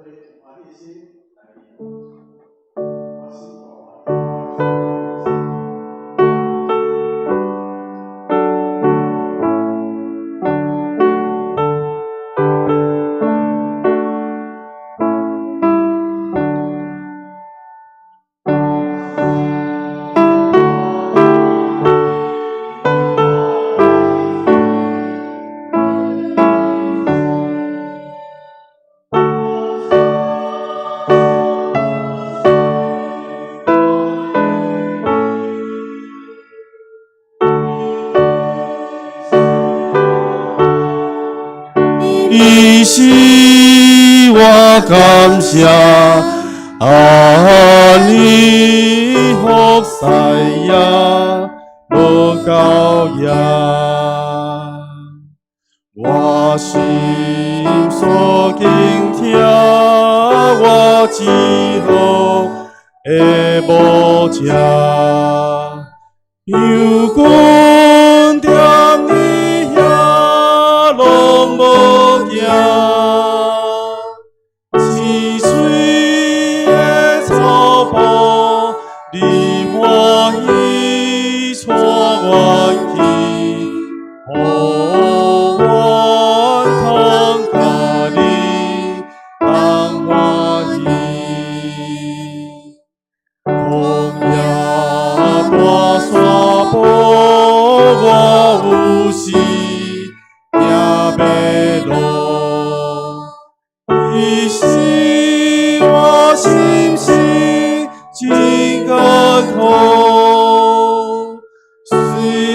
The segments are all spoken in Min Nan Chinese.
伙用歡喜的心來念。我心大歡喜，我的心。伊是我感謝，阿彌福世也無夠也。我心所傾聽，我至好的牧者，有君踮你遐攏無驚。青翠的草埔，你歡喜帶阮去，予阮通佮你同歡喜。曠野大山坡，我有時行迷路。伊是我心事真艱苦，雖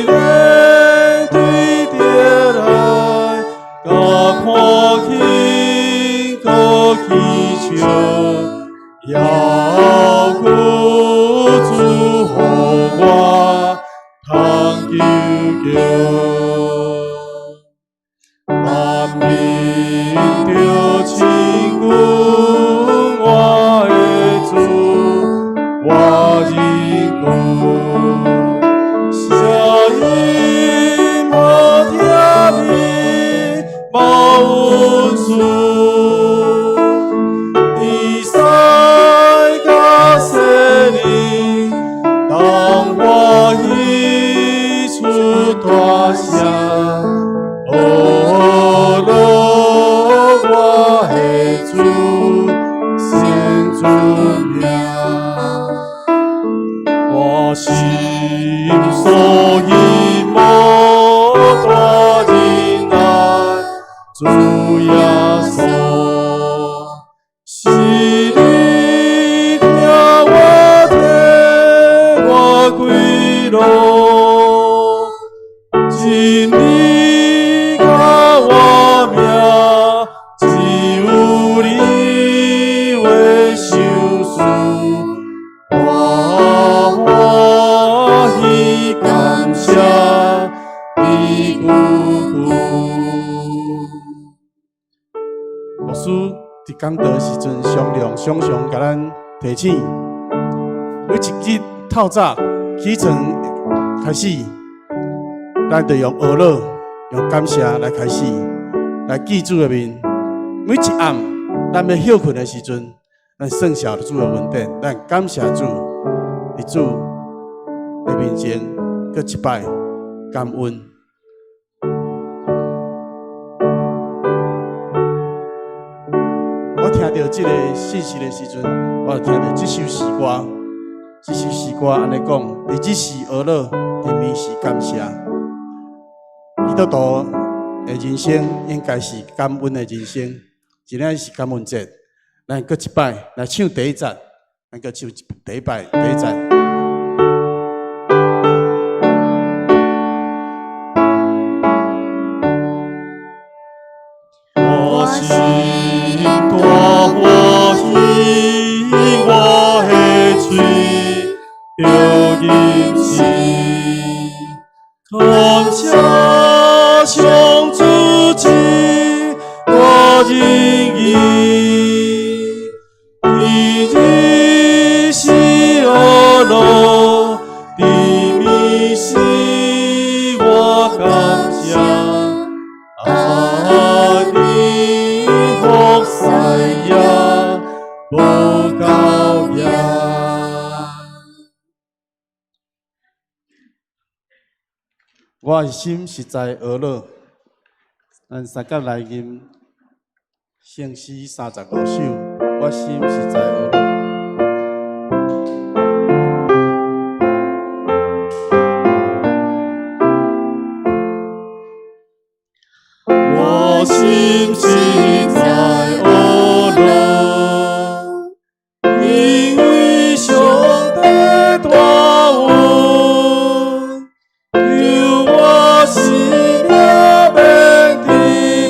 然對著來，共看輕閣起笑，猶閣祝福我通救救。萬民著親近我的主，我仁君，聲音好聽美，無恩賜，以賽佮洗禮，同歡喜出大聲。呵咾我的主，先尊名。我心所希望大仁愛，主耶穌，是你疼我替我歸路，真理佮我命，只有你話相似，我歡喜感謝你久久。牧師佇講道的時陣，常常常常共咱提醒，每一日透早起床開始，咱就用呵咾、用感謝來開始，來見主的面。每一暗，咱欲歇睏的時陣，咱算數主的恩典，咱感謝主，佇主的面前，閣一擺感恩。我聽著這個信息的時陣，我就聽著這首詩歌，這首詩歌按呢講：佇日時呵咾，佇暝時感謝。基督徒的人生應該是感恩的人生。今仔日是感恩節，咱閣一擺來唱第一節，咱閣唱第一擺第一節。我心大歡喜，我的喙著吟詩，感謝上主這大仁義，伊日時呵咾，佇暝時我感謝。阿彌無夠額。我的心實在呵咾，咱三甲來吟聖詩35首，我心實在呵咾。我心實在呵咾，因為上帝帶阮，救我性命免佇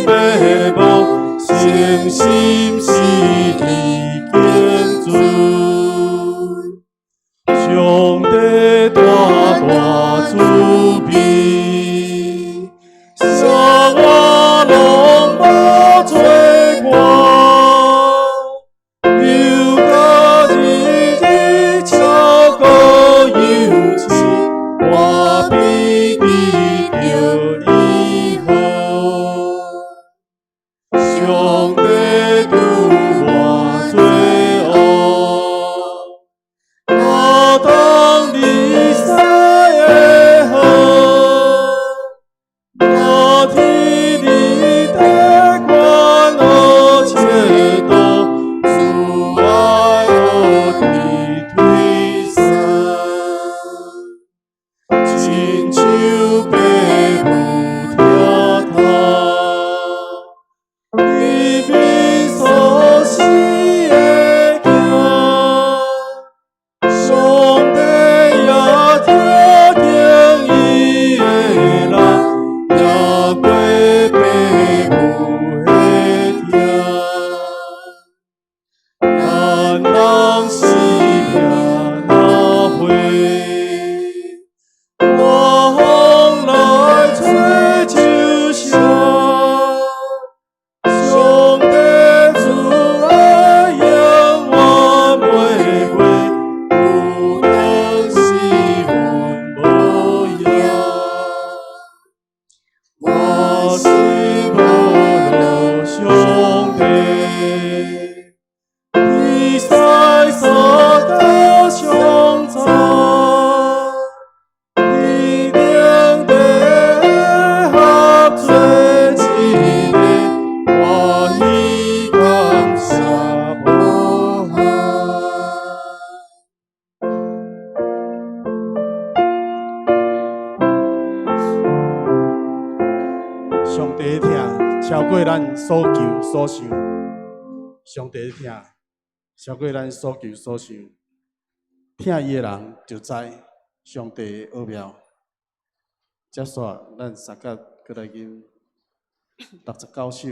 滅亡，誠心是伊敬尊，上帝大大慈悲，啥我攏無罪過，又甲日日超過有情，我必得著醫好。上帝拄我罪惡，亞當離世的好，拿天地的關惡切道，慈愛惡地推散，親像爸母疼他，伊面所生的囝，上帝也聽見伊的人，也過爸母的疼。咱人生命若花，大風來吹就消。上帝慈愛永遠袂過，有當時阮無影。我心呵咾上帝，天使撒旦相讚，天頂地合做一個，歡喜感謝無限。上帝的疼超過咱所求所想，上帝的疼超過咱所求所想，疼伊的人就知上帝的奧妙。接煞咱三甲閣來吟69首。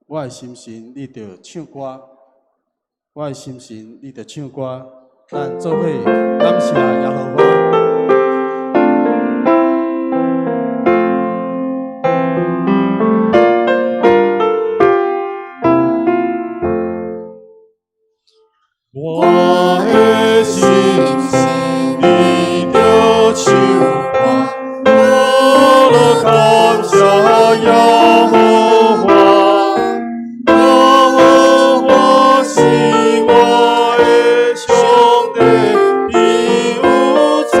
我的心神，你著唱歌；我的心神，你著唱歌。咱做伙感謝耶和華。我的心神，你著唱歌，呵咾感謝耶和華，耶和華是我的上帝，伊有創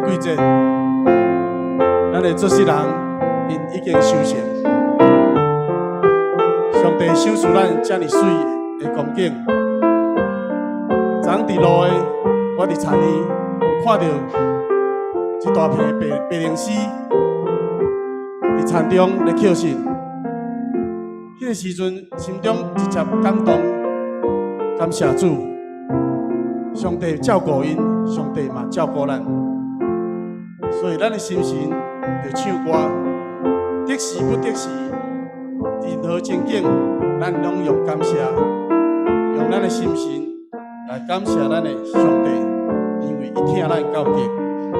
季節，咱的做事人𪜶已經收成。上帝賞賜咱遮爾媠的光景。昨昏佇路的，我佇田裡有看著一大片白白靈絲佇田中咧抾穡。彼個時陣，心中直接感動，感謝主，上帝照顧𪜶，上帝嘛照顧咱，所以咱的心神就唱歌，得時不得時，任何情景，咱攏用感謝，用咱的心神來感謝咱的上帝，因為伊疼咱夠極。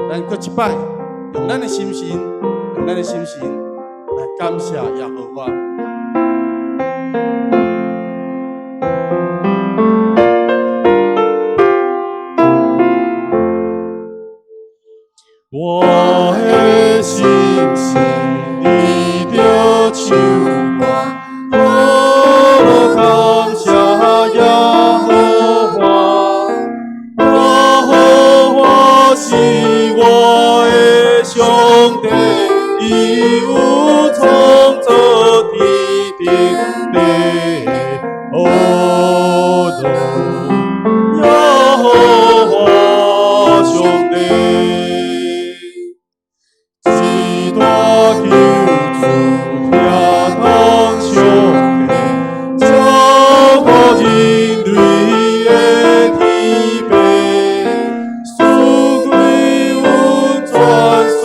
咱閣一擺，用咱的心神，用咱的心神來感謝耶和華。我的心神你著唱歌，我感謝耶和華，耶和華是我的上帝，伊有創造天頂地，哦，耶和華上帝。大救主疼痛上帝，照顧人類的天父，賜歸溫泉，賜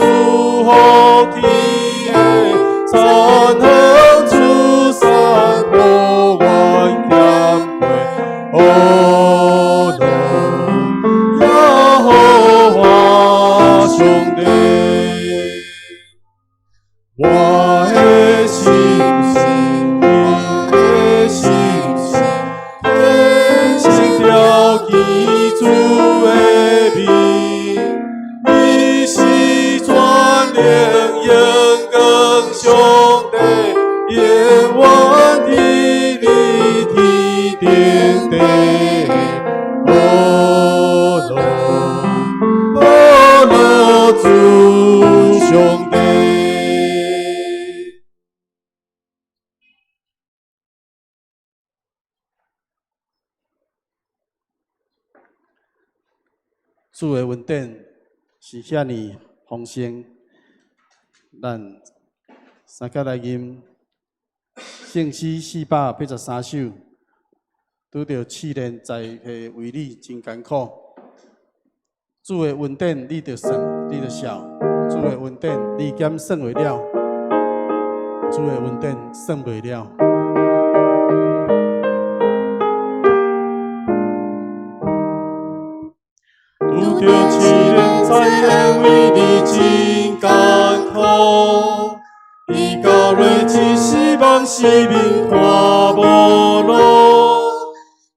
福天的，田園出產無願欠過，哦，耶和華上帝。我的心神，你的心神，天生調記主的名，伊是全能榮光上帝，永遠佇你天頂地。哦，哦，主上帝。主的恩典是遐爾豐盛，咱三甲來吟聖詩483首，拄著試煉在的為你真艱苦。主的恩典你著算，你著笑；主的恩典你敢算會了？主的恩典算袂了。拄著試煉災難為你真艱苦，伊到落一時望四面看無路，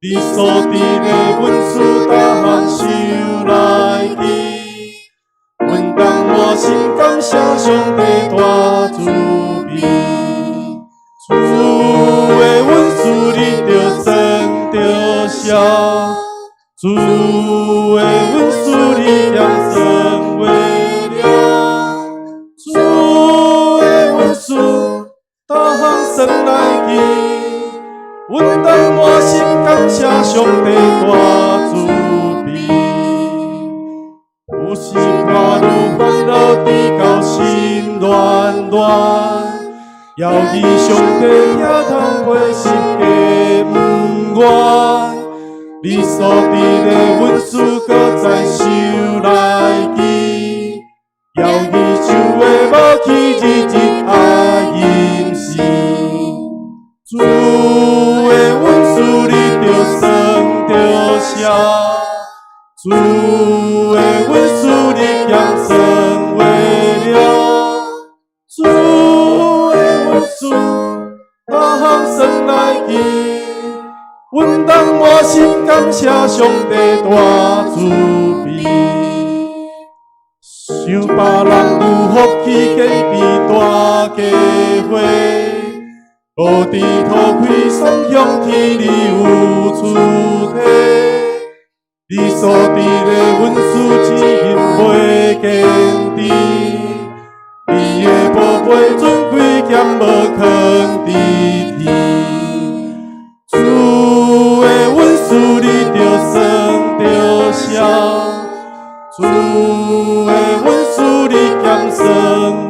你所得的恩賜逐項收來去，阮當滿心感謝上帝大慈悲，主的恩賜你著算著數。主的恩賜你敢算袂了，主的恩賜逐項算來記，阮當滿心感謝上帝大慈悲。有時看愈煩惱，直到心亂亂，猶記上帝疼痛過十架毋願。你所得的恩賜閣再收來記，猶記樹的無去日日愛飲食。主的恩賜你著算著數，主的恩賜你敢算袂了，主的恩賜逐項算來記。阮當滿心感謝上帝大慈悲，想別人有福氣，建比大家伙，無佇土開雙向天裡有厝體，你所得的恩賜只因袂計。無囥佇天。主的恩賜你著算著數，主的恩賜你減算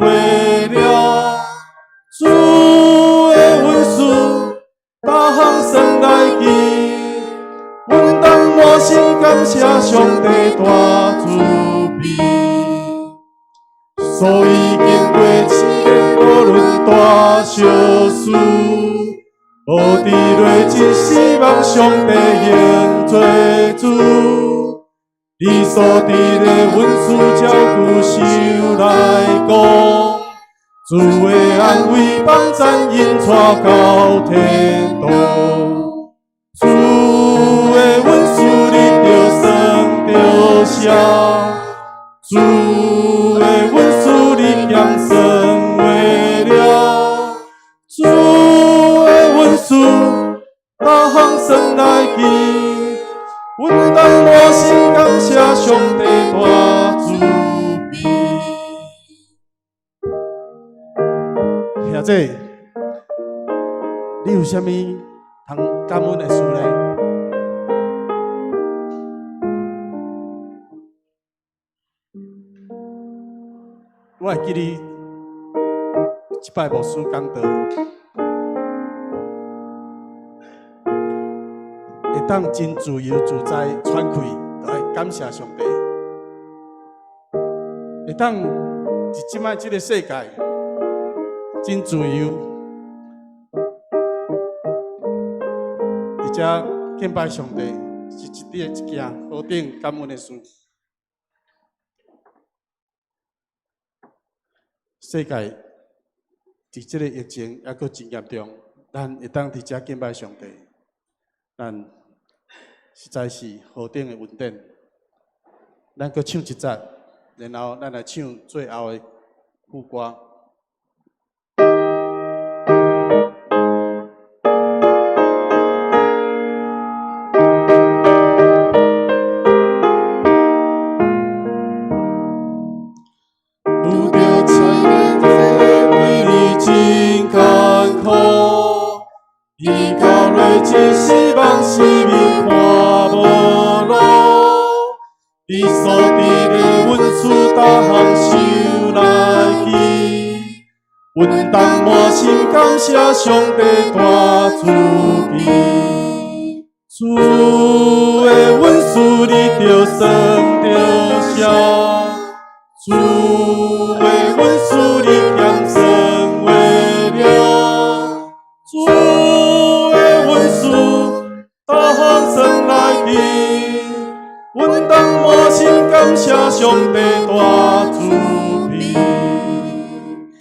袂了，主的恩賜逐項算來記，阮當滿心感謝上帝大慈悲。所以經過試煉，無論大小事，無佇落真希望上帝永做主。你所賜的恩賜照久收來講，主的安慰幫贊引帶到天堂。主的恩賜你著算著數，主的恩賜你減算袂了，主的恩賜逐項算來記，阮當滿心感謝上帝大慈悲。兄姐，你有啥物通感恩的事呢？我會記得這擺牧師講道，會當真自由自在喘氣，就愛感謝上帝。會當佇這擺這个世界真自由，佇遮敬拜上帝，是一件何等感恩的事。世界佇這个疫情猶閣真嚴重，咱會當佇遮敬拜上帝，咱實在是何等的恩典。咱閣唱一節，然後咱來唱最後的副歌。拄著試煉，為你真艱苦，依靠落真希望，生命看無路。你所賜的恩賜，逐項收來記，阮當滿心感謝上帝大慈悲。主的恩賜你著算著數，主的恩賜你減算袂了，主的恩賜逐項算來記，阮當滿心感謝上帝大慈悲。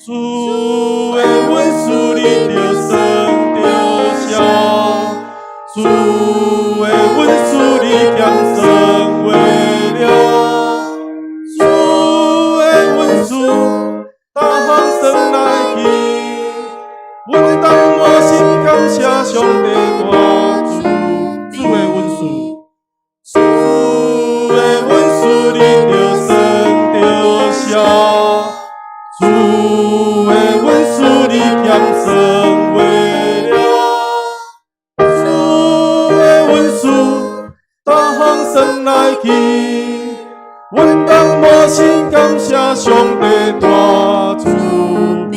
主的恩賜你著算著數，主的恩賜你減算袂了，主的恩賜逐項算來記，阮當滿心感謝上帝大慈主的恩賜，主的恩賜你著算著數，主的恩賜你減算袂了，主的恩賜逐項算來記，阮當滿心感謝上帝大慈悲。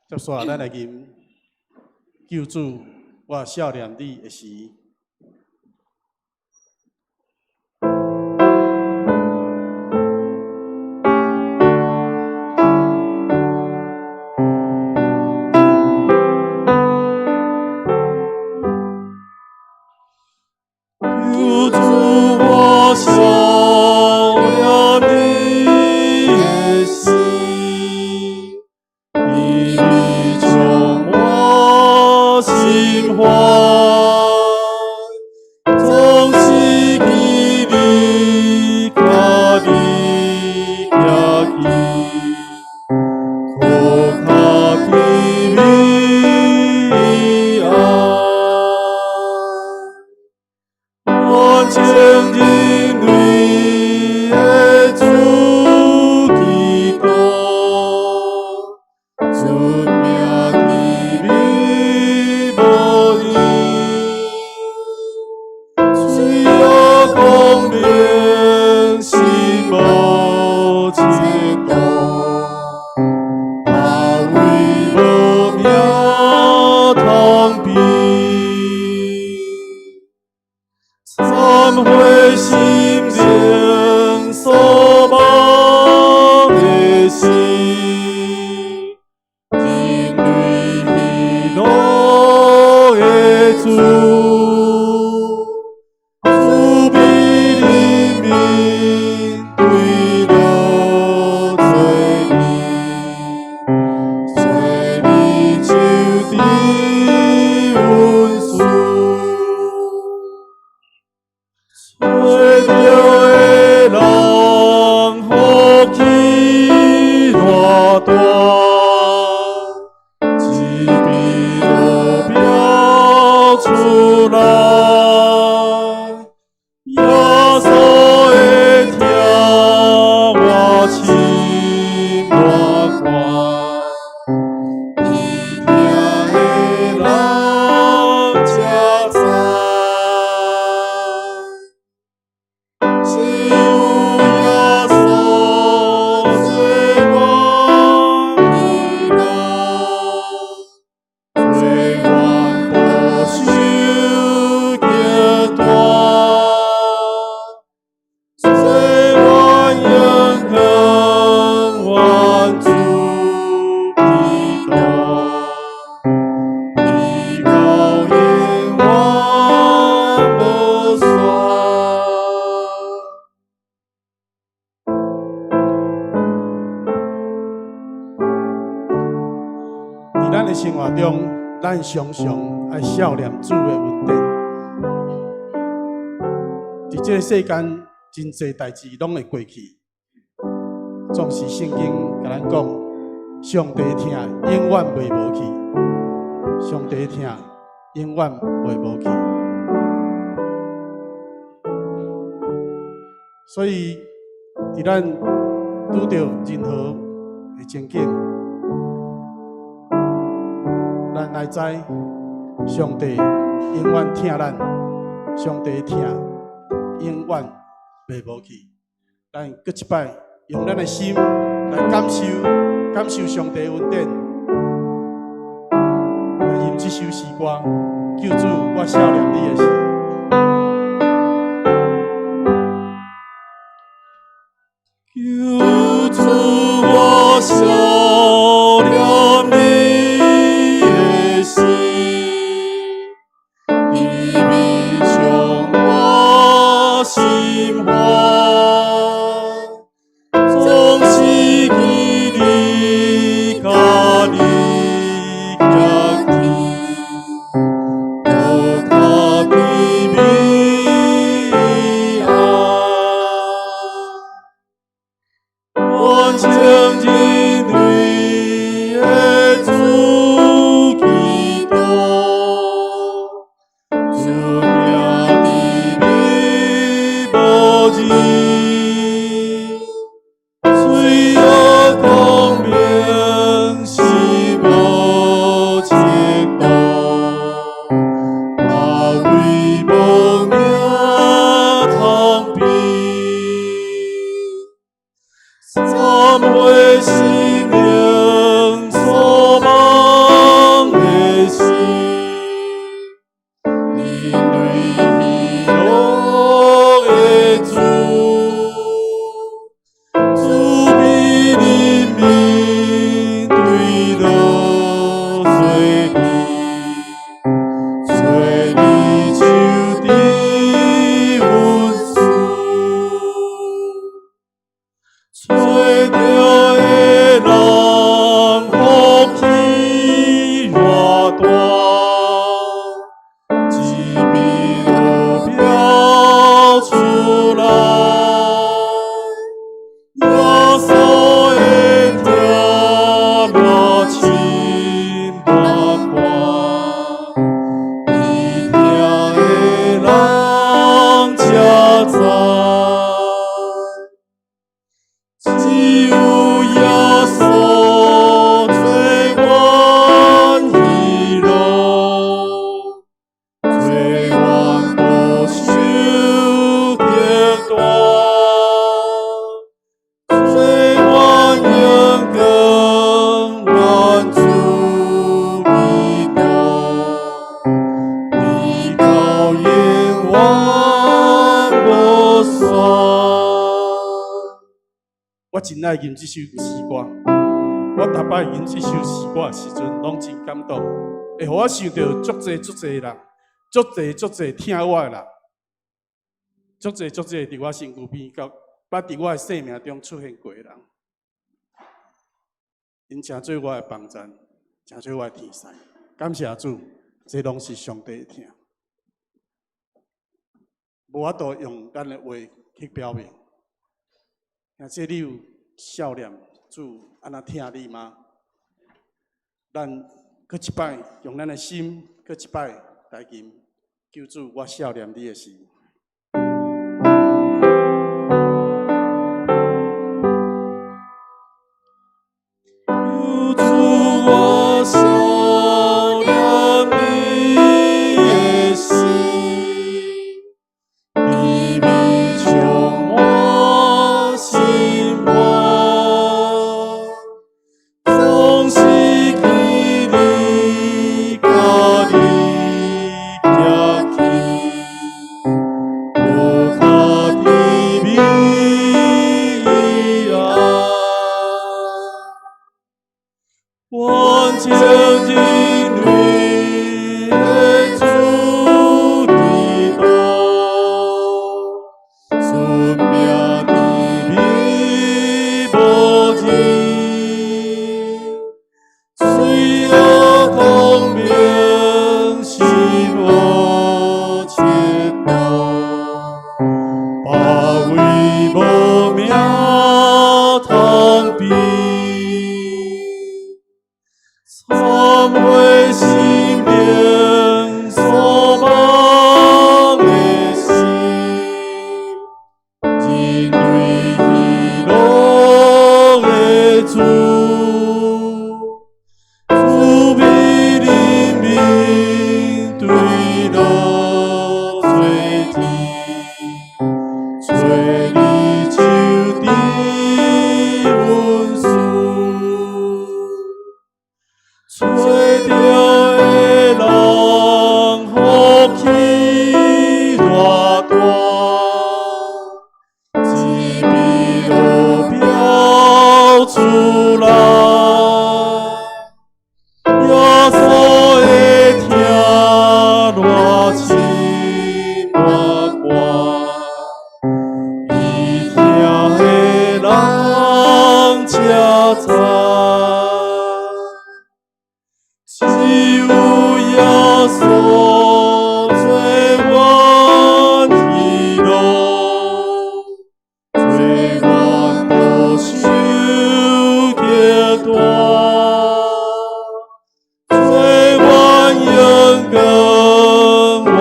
接煞咱來吟救主，我少年你的時。救主，我少年你的時，你充我心懷，總是記你看你行去，可靠的美愛。我情人常常愛數念主的恩典。佇這个世間，真濟代誌攏會過去，總是聖經共咱講，上帝疼永遠袂無去，上帝疼永遠袂無去。所以，佇咱拄著任何的情景，咱愛知上帝永遠疼咱，上帝疼永遠袂無去。咱閣一擺用咱的心來感受，感受上帝恩典。來吟這首詩歌，救主，我數念你的時。救主，我數念你的時，甜蜜充滿心懷，總是記你佮你行去，閣較甜蜜愛。願情人類的主基督，主名甜蜜無二，罪惡光明是無程度，嘛為無名通比。參會心靈所望的是，人類喜樂的主，主比人民對落做你，做你手佇阮厝。揣著的人福氣偌大，一面就表出來。耶穌的疼偌深偌寬，伊疼的人才知。只有耶穌做阮喜樂，做阮保守極大，做阮榮光，咱主基督，直到永遠無散。我真愛吟這首詩歌，我逐擺吟這首詩歌的時陣，攏真感動，會予我想著足濟足濟人，足濟足濟疼我的人，足濟足濟佇我身軀邊，佮捌佇我的生命中出現過的人，𪜶成做我的幫贊，成做我的天使。感謝主，這攏是上帝的疼，無法度用咱的話去表明。兄弟，你有數念主按怎疼你嗎？咱閣一擺用咱的心，閣一擺來吟，求主，我數念你的時。求主，我數念你的時，甜蜜充滿心懷，總是記你佮你行去，閣較甜蜜愛。願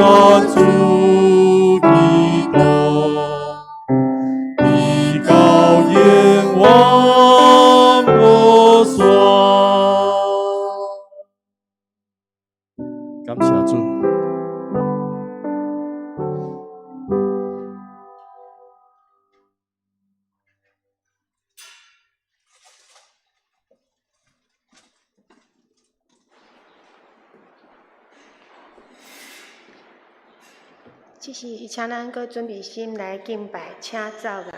咱主基督，直到永遠無煞。感謝主。這時，請咱閣準備心來敬拜，請奏樂。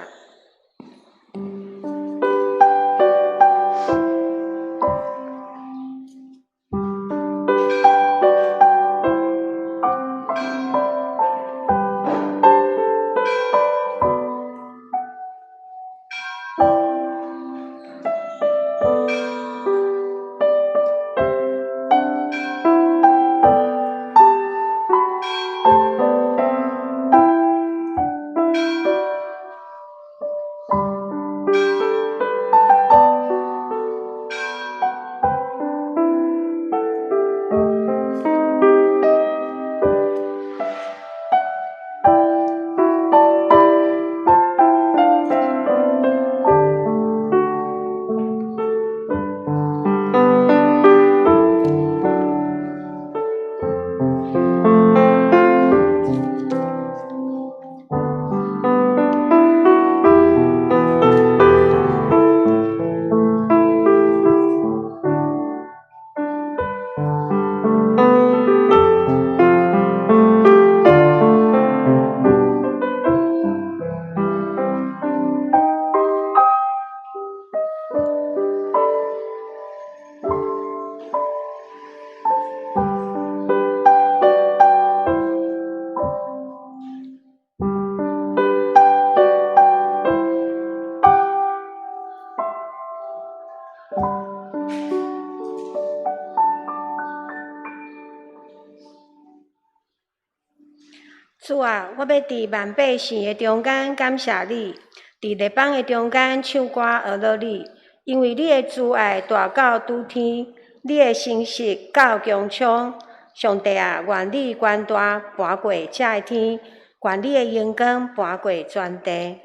主啊，我欲佇萬百姓的中間感謝你，佇列邦的中間唱歌呵咾你，因為你的慈愛大到諸天，你的誠實到穹蒼。上帝啊，願你權大跋過這个天，願你的榮光跋過全地。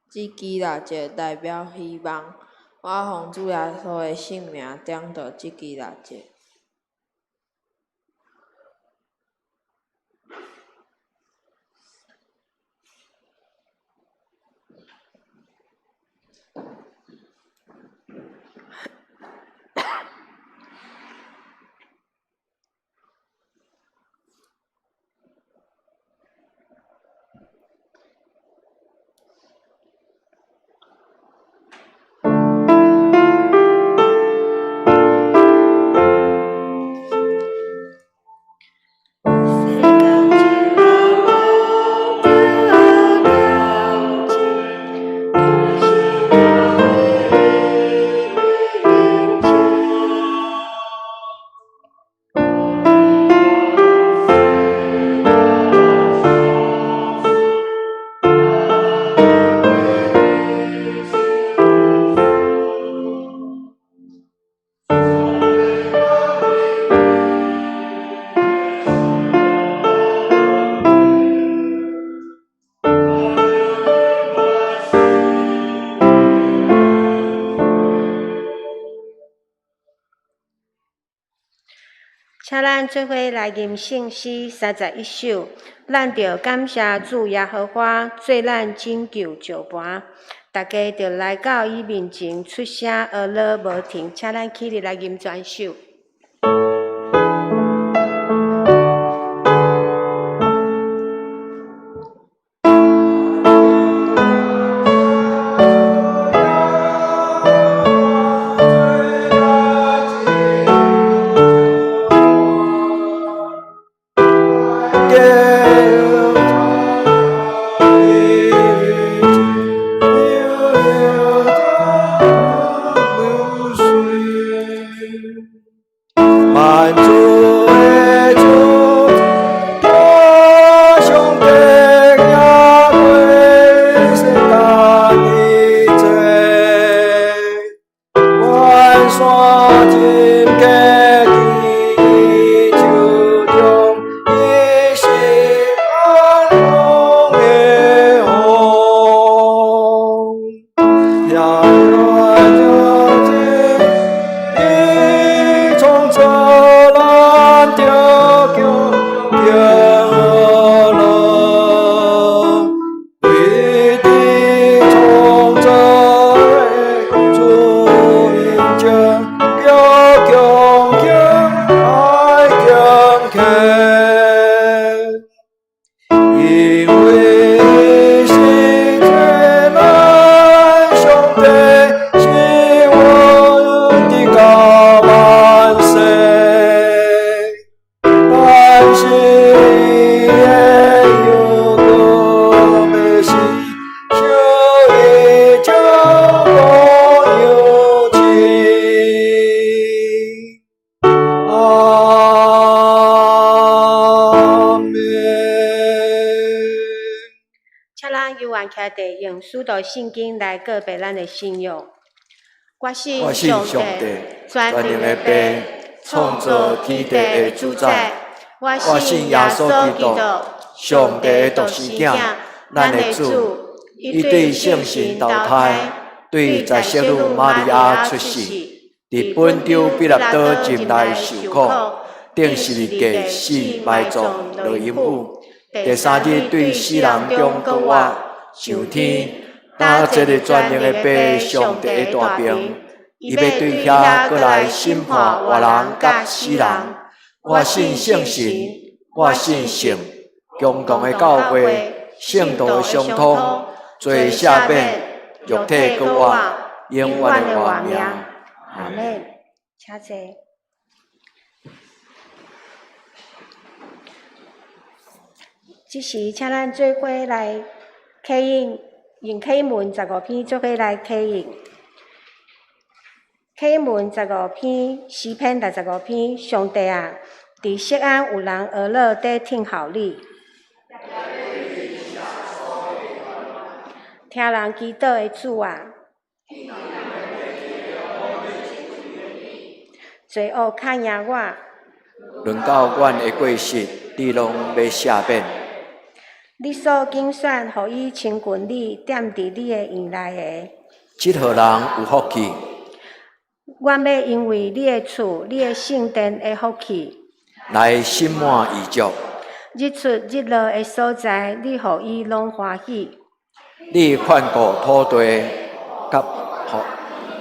這支蠟燭代表希望，我奉主耶穌的聖名點著這支蠟燭。請咱做伙來吟聖詩31首，咱著感謝主耶和華做咱拯救石磐，大家著來到伊面前出聲呵咾無停，請咱起立來吟全首。山真高。员徛地，用使徒信经来告白咱的信仰。我信我信上上帝帝，全全能能的的父父，创造天地的主宰。我我信耶信耶稣稣基督基督，上帝的独生子，咱的主，伊对圣神投胎，对在圣女玛利亚出世，伫本丢彼拉多入内受苦，钉十字架死埋葬落阴府，第三日对死人中复活，上天，担坐伫全能的父上帝的大爿，伊欲对遐阁来审判活人佮死人。我信圣神，我信圣共同的教会，圣徒的相通，罪赦免，肉體復活，永遠的活命。阿們，請坐。這時，請咱做伙來啟應，用啟文十五篇做伙來啟應。啟文十五篇，詩篇65篇，上帝啊，佇錫安有人呵咾佇聽候你，聽人祈禱的主啊，罪惡較贏我，論到阮的過失，你攏欲赦免。你所揀選，予伊親近你，踮佇你的院內的，這予人有福氣。阮欲因為你的厝、你的聖殿的福氣，來心滿意足。日出日落的所在，你予伊攏歡喜。你看顧土地，佮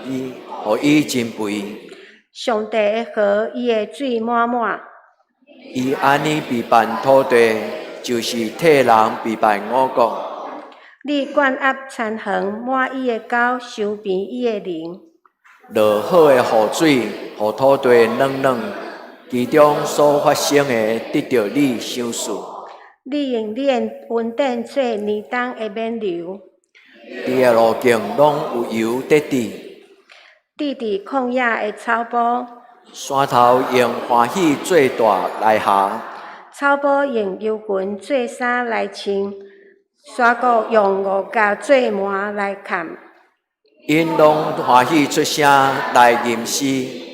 予伊，予伊真肥。上帝的河，伊的水滿滿。伊按呢備辦土地，就是替人備辦五穀。你灌壓田園，滿伊的溝，收平伊的林。落好的雨水，予土地軟軟，其中所發生的，得著你賞賜。你用你的恩典做年冬的冕旒。伊的路徑攏有油得滴。佇佇曠野的草埔。山頭用歡喜做帶來縖。草埔用油裙做衫來穿，山谷用五角做幔來崁。𪜶攏歡喜出聲來吟詩。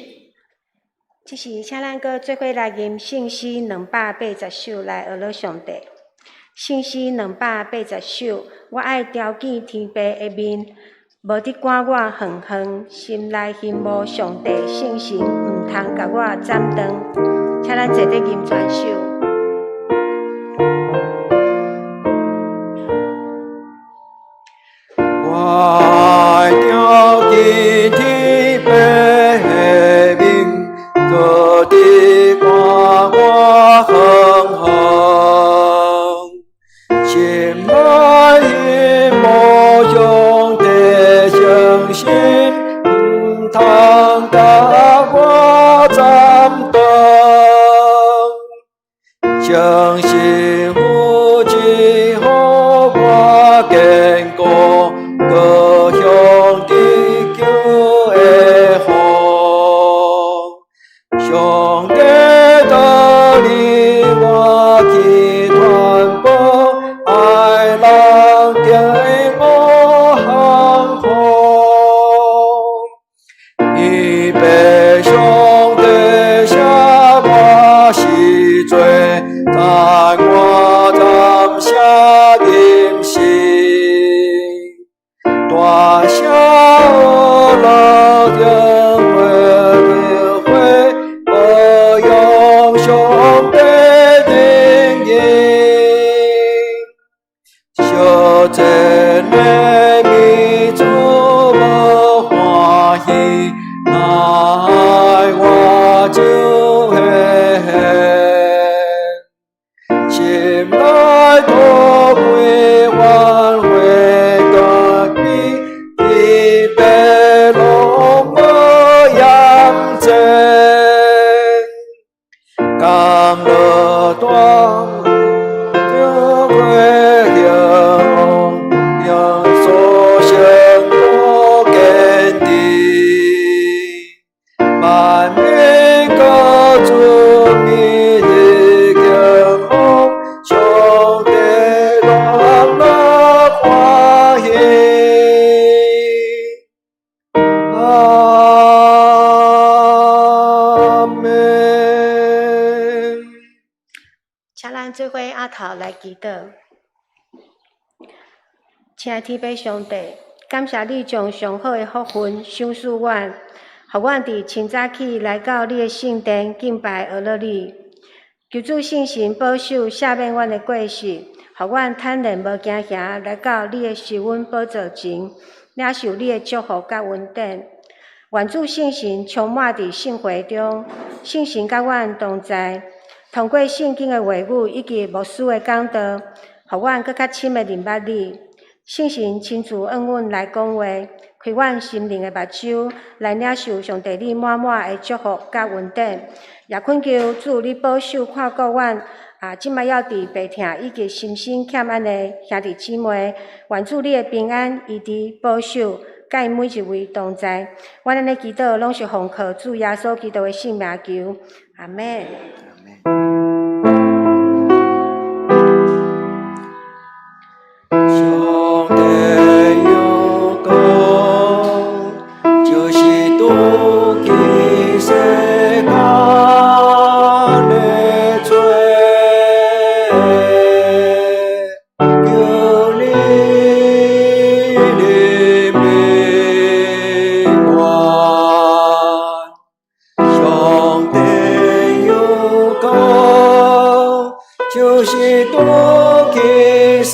這時，請咱閣做伙來吟聖詩280首來呵咾上帝。聖詩兩百八十首，我愛朝見天父的面，無得趕我遠遠，心內欣慕上帝聖神，毋通共我斬斷。請咱坐佇吟全首。我愛朝見天父的面，閣得趕我遠遠，心內欣慕上帝聖神，毋通共我斬斷。相信父賜予我堅固，閣向地球的風。上帝道理我去傳播，愛人定我幸福。伊爸上帝赦我死罪，在我暫寫吟詩，大聲呵咾定會會，保養上帝靈恩，小這的民主無歡喜，愛我就會心內土歸挽回家己，伊爸攏無厭憎，甘樂大就會興旺，所生多堅定，萬民各主明日興旺，上帝樂樂歡請咱做伙阿頭來祈禱。親愛天父上帝，感謝你將上好的福分賞賜阮，予阮佇清早起來到你的聖殿敬拜阿樂你。求主聖神保守赦免阮的過失，予阮坦然無驚嚇來到你的施恩寶座前，領受你的祝福佮恩典。願主聖神充滿佇聖會中，聖神佮阮同在，通過聖經的話語以及牧師的講道，予阮閣較深的認捌你。聖神親自向阮來講話，開阮心靈的目睭，來領受上帝你滿滿的祝福佮恩典。也懇求主你保守看顧阮，啊，這擺猶佇病痛以及心身欠安的兄弟姊妹，願主你的平安醫治保守，佮𪜶每一位同在。阮按呢祈禱，攏是奉靠主耶穌基督的聖名求，阿們。上帝有講，就是拄起世間的罪，求你憐憫我。上帝有講，就是拄起世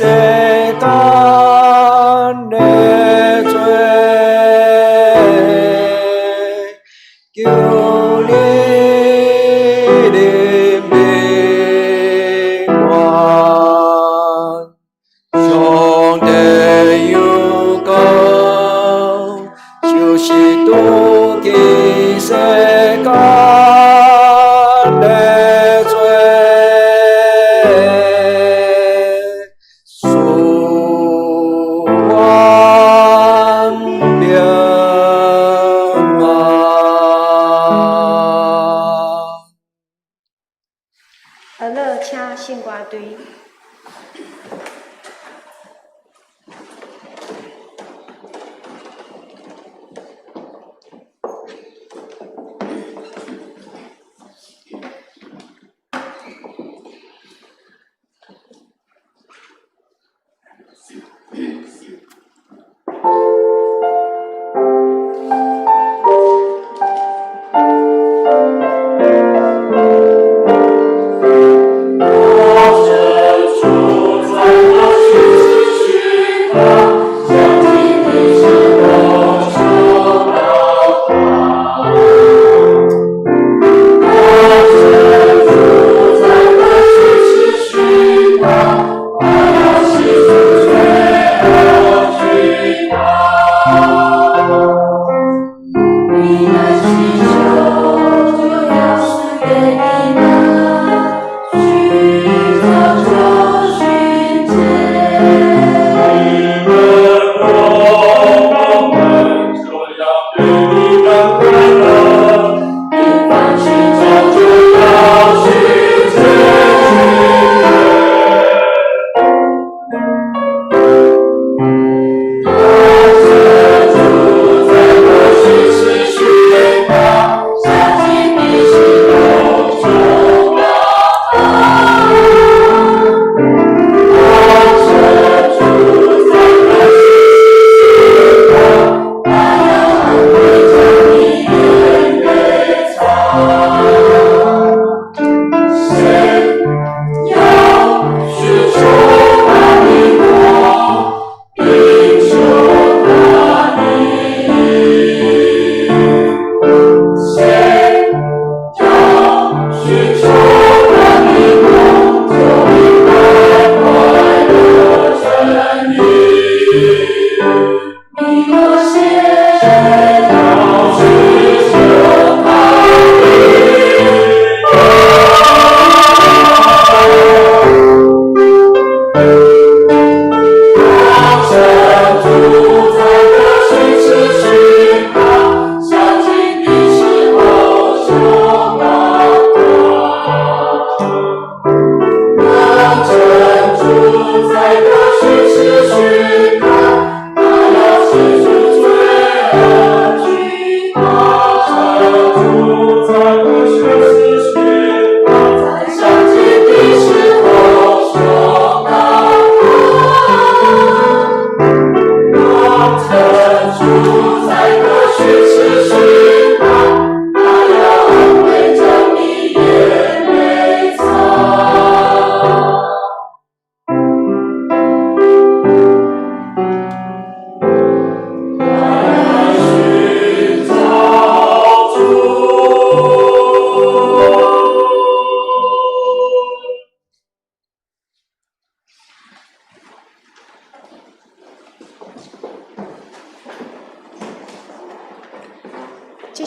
間的罪，求你憐憫我。上帝有講，就是拄起世間的罪，賜阮平安。阿樂，請聖歌隊。我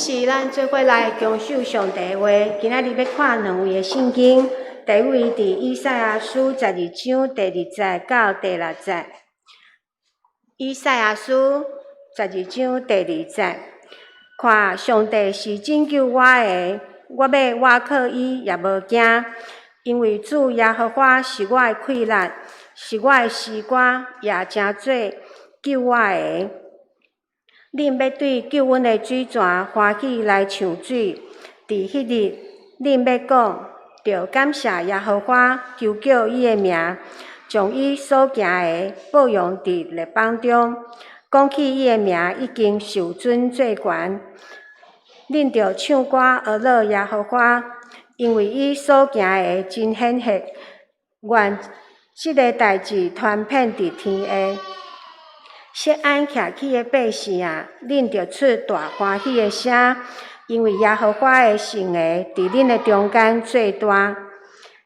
時咱做伙來享受上帝的話。今仔日欲看兩位的聖經，第一位佇以賽亞書十二章第二節到第六節。以賽亞書十二章第二節，看上帝是拯救我的，我欲倚靠伊也無驚，因為主耶和華是我的氣力，是我的詩歌，也成做救我的。恁欲對救阮的水泉歡喜來唱水，佇彼日，恁欲講，著感謝耶和華，求叫伊的名，將伊所行的報揚佇列邦中，講起伊的名已經受尊做懸。恁著唱歌呵咾耶和華，因為伊所行的真顯赫，願這个代誌傳遍佇天下。錫安徛起的百姓啊，恁著出大歡喜的聲，因為耶和華的聖言佇恁的中間做大。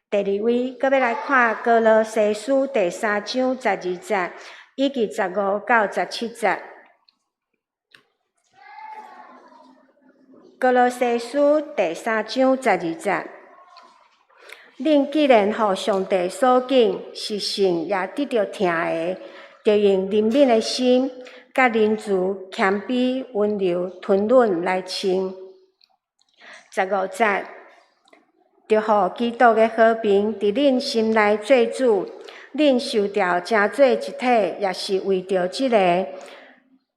第二位，閣欲來看歌羅西書第三章十二節以及15到17節。歌羅西書第三章十二節，恁既然予上帝所揀，是聖也得著疼的，著用憐憫的心，佮仁慈、謙卑、溫柔、吞忍來穿。15節，著予基督的和平佇恁心內做主，恁受召成做一體，也是為著這个。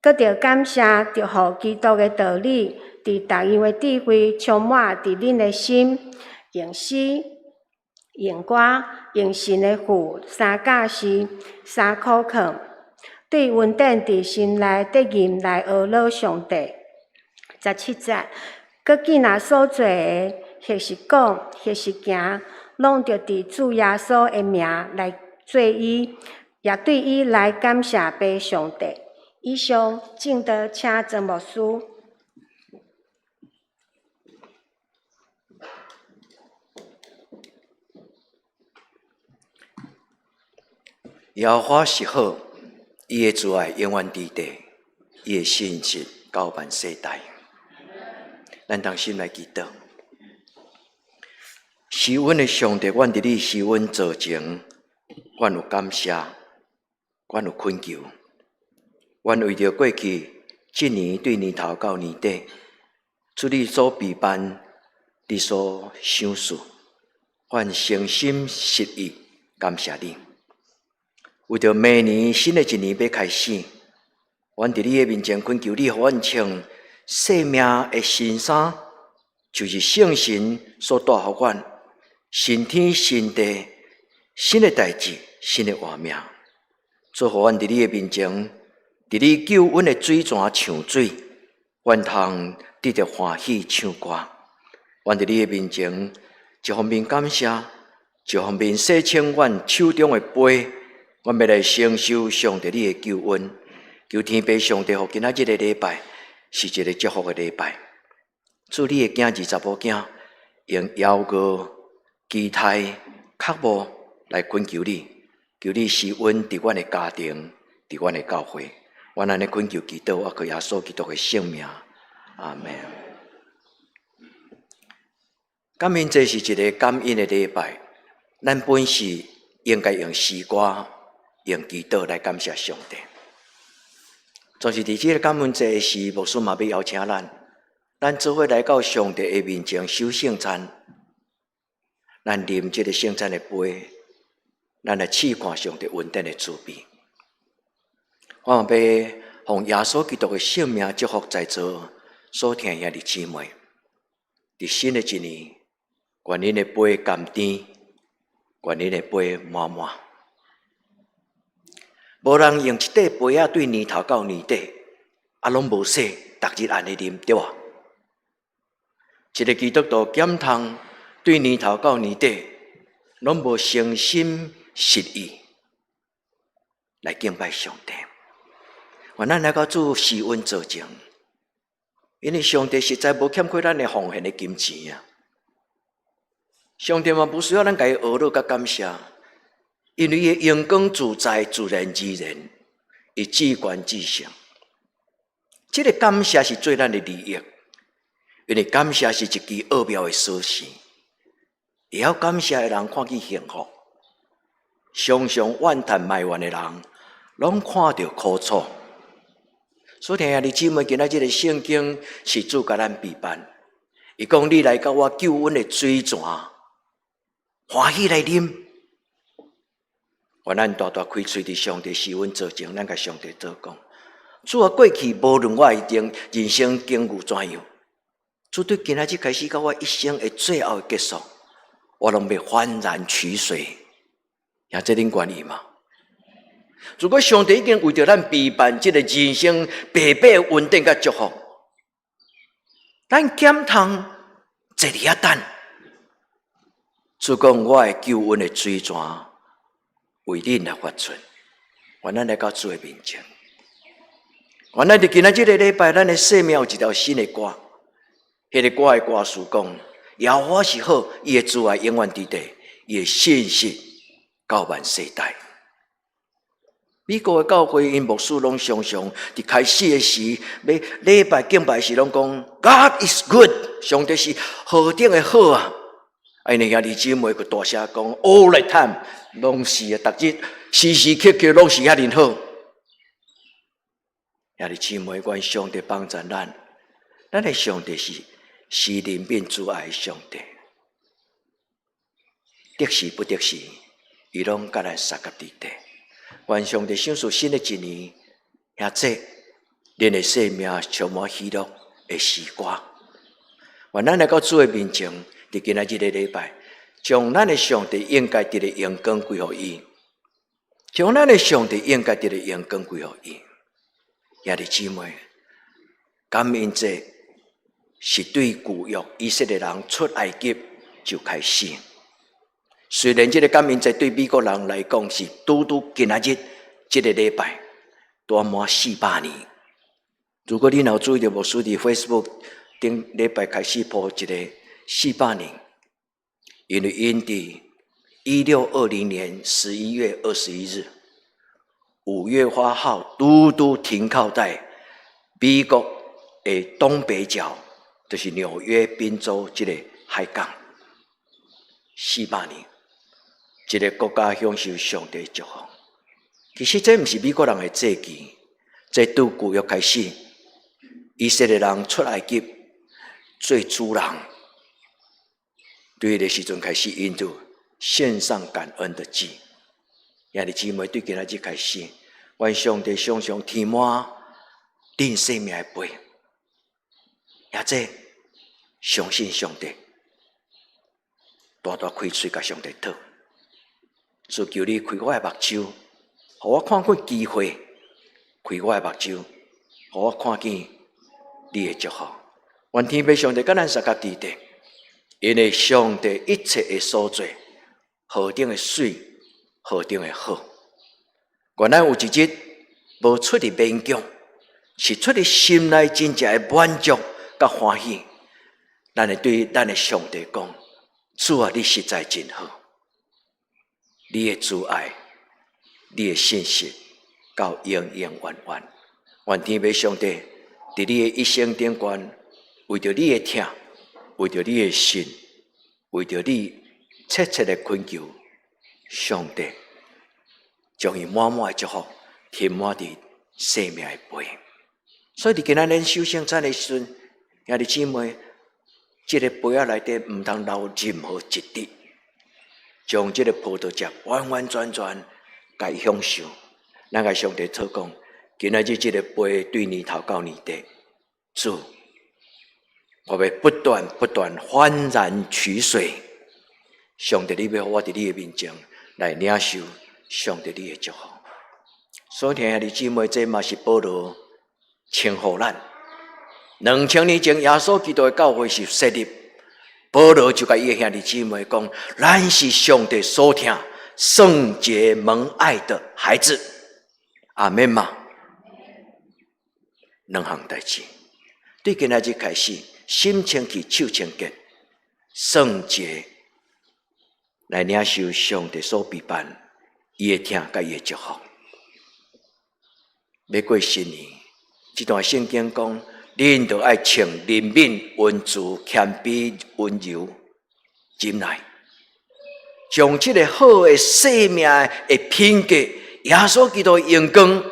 閣著感謝，著予基督的道理，佇各樣的智慧充滿佇恁的心，用詩、用歌、用神的賦三教示、三苦勸，對恩典佇心內得吟來呵咾上帝。17節，閣見若所做的，或是講，或是行，攏著佇主耶穌的名來做伊，也對伊來感謝父上帝。以上，證道請曾牧師。耶和華是好，伊的慈愛永遠佇地，伊的信實到萬世代。咱同心來祈禱。是阮的上帝，阮佇你施恩座前，阮有感謝，阮有懇求，阮為著過去這年對年頭到年底，主你所備辦，你所賞賜，阮誠心實意感謝你。為著明年新的一年欲開始，阮佇你的面前懇求你，予阮穿生命的新衫，就是聖神所帶予阮新天新地、新的代誌、新的活命。祝予阮佇你的面前，佇你救恩的水泉唱水，阮通得著歡喜唱歌。阮佇你的面前，一方面感謝，一方面洗清阮手中的杯，阮欲來承受上帝你的救恩。求天父上帝，予今仔日的禮拜是一个祝福的禮拜。祝你的囝兒查某囝用枵餓、期待、渴慕來懇求你，求你施恩佇阮的家庭，佇阮的教會。阮按呢懇求祈禱，我靠耶穌基督的聖名，阿們。感恩節是一个感恩的禮拜，咱本是應該用詩歌、用祈禱來感謝上帝。總是佇這个感恩節時，牧師嘛欲邀請咱，咱做伙來到上帝的面前守聖餐，咱啉這个聖餐的杯，咱來試看上帝恩典的滋味。我嘛欲奉耶穌基督的聖名祝福在座所聽兄弟姊妹，佇新的一年，願恁的杯甘甜，願恁的杯滿滿。無人用一塊杯仔對年頭到年底，啊，攏無洗，逐日按呢啉，對無？一个基督徒減痛對年頭到年底，攏無誠心實意來敬拜上帝。願咱來到主施恩座前，因為上帝實在無欠缺咱的奉獻的金錢啊！上帝嘛無需要咱共伊呵咾佮感謝，因為伊的榮光自在，自然而然，伊至懸至聖。這个感謝是做咱的利益，因為感謝是一支奧妙的鎖匙。會曉感謝的人看見幸福，常常怨嘆埋怨的人，攏看著苦楚。所以兄弟姊妹，今仔這个聖經是主共咱備辦。伊講你來到我救恩的水泉，歡喜來啉。願咱大大開喙佇上帝施恩座前，咱共上帝做講。主啊，過去無論我的人生境遇怎樣，主對今仔日開始到我一生的最後的結束，我攏欲歡然取水。兄弟恁願意嗎？如果上帝已經為著咱備辦這个人生白白的恩典佮祝福，咱減通坐佇遐等。主講我的救恩的水泉為恁來發出，願咱來到主的面前。願咱佇今仔這个禮拜，咱的生命有一條新的歌。彼个歌的歌詞講：耶和華是好，伊的慈愛永遠佇地，伊的信實到萬世代。美國的教會𪜶牧師攏常常佇開始的時，欲禮拜敬拜時攏講 God is good，上帝是何等的好啊！啊，𪜶兄弟姊妹閣大聲講 All the time，攏是啊，逐日時時刻刻攏是遐爾好。兄弟姊妹，願上帝幫助咱，咱的上帝是施憐憫慈愛的上帝，得時不得時，伊攏共咱相佮佇底。願上帝賞賜新的一年，兄弟，恁的生命充滿喜樂的詩歌。願咱來到主的面前，佇今仔日的禮拜，將咱的上帝應該得的榮光歸予伊，將咱的上帝應該得的榮光歸予伊。兄弟姊妹，感恩節是對舊約以色列人出埃及就開始。雖然這个感恩節對美國人來講是拄拄今仔日這个禮拜，拄滿400年。如果你若有注意著牧師佇 Facebook 頂禮拜開始鋪一个四百年，因為𪜶佇1620年11月21日，五月花號拄拄停靠在美國的東北角，就是紐約賓州這个海港。四百年，一个國家享受上帝祝福。其實這毋是美國人的節期，這對舊約開始，以色列人出埃及做主人，對彼个時陣開始，𪜶就獻上感恩的祭。兄弟姊妹，對今仔日開始，願上帝常常填滿恁生命的杯，也這相信上帝，大大開喙共上帝討，主求你開我的目睭，予我看見機會，開我的目睭，予我看見你的祝福。願天父上帝佮咱相佮佇底，因為上帝一切的所做，何等的媠，何等的好。願咱有一日無出佇勉強，是出佇心內真正的滿足佮歡喜。咱會對咱的上帝講：主啊，你實在真好，你的慈愛，你的信實，到永永遠遠。願天父上帝佇你的一生頂懸，為著你的疼，為著你的信，為著你切切的懇求，上帝將伊滿滿的祝福填滿佇生命的杯。所以佇今仔日守聖餐的時陣，兄弟姊妹，這个杯仔內底毋通留任何一滴，將這个葡萄汁完完全全共享受。咱共上帝禱講，今仔日這个杯對年頭到年底，主，我欲不斷不斷歡然取水。上帝，你欲予我佇你的面前來領受上帝你的祝福。所以兄弟姊妹，這嘛是保羅稱呼咱。2000年前，耶穌基督的教會是設立，保羅就共伊的兄弟姊妹講：咱是上帝所疼、聖潔蒙愛的孩子。阿們嗎？兩項代誌，對今仔日開始，心清氣，手清潔，聖潔來領受上帝所備辦伊的疼佮伊的祝福。欲過新年，這段聖經講，恁就愛穿憐憫、恩慈、謙卑、溫柔、忍耐，將這个好的生命的品格，耶穌基督的榮光，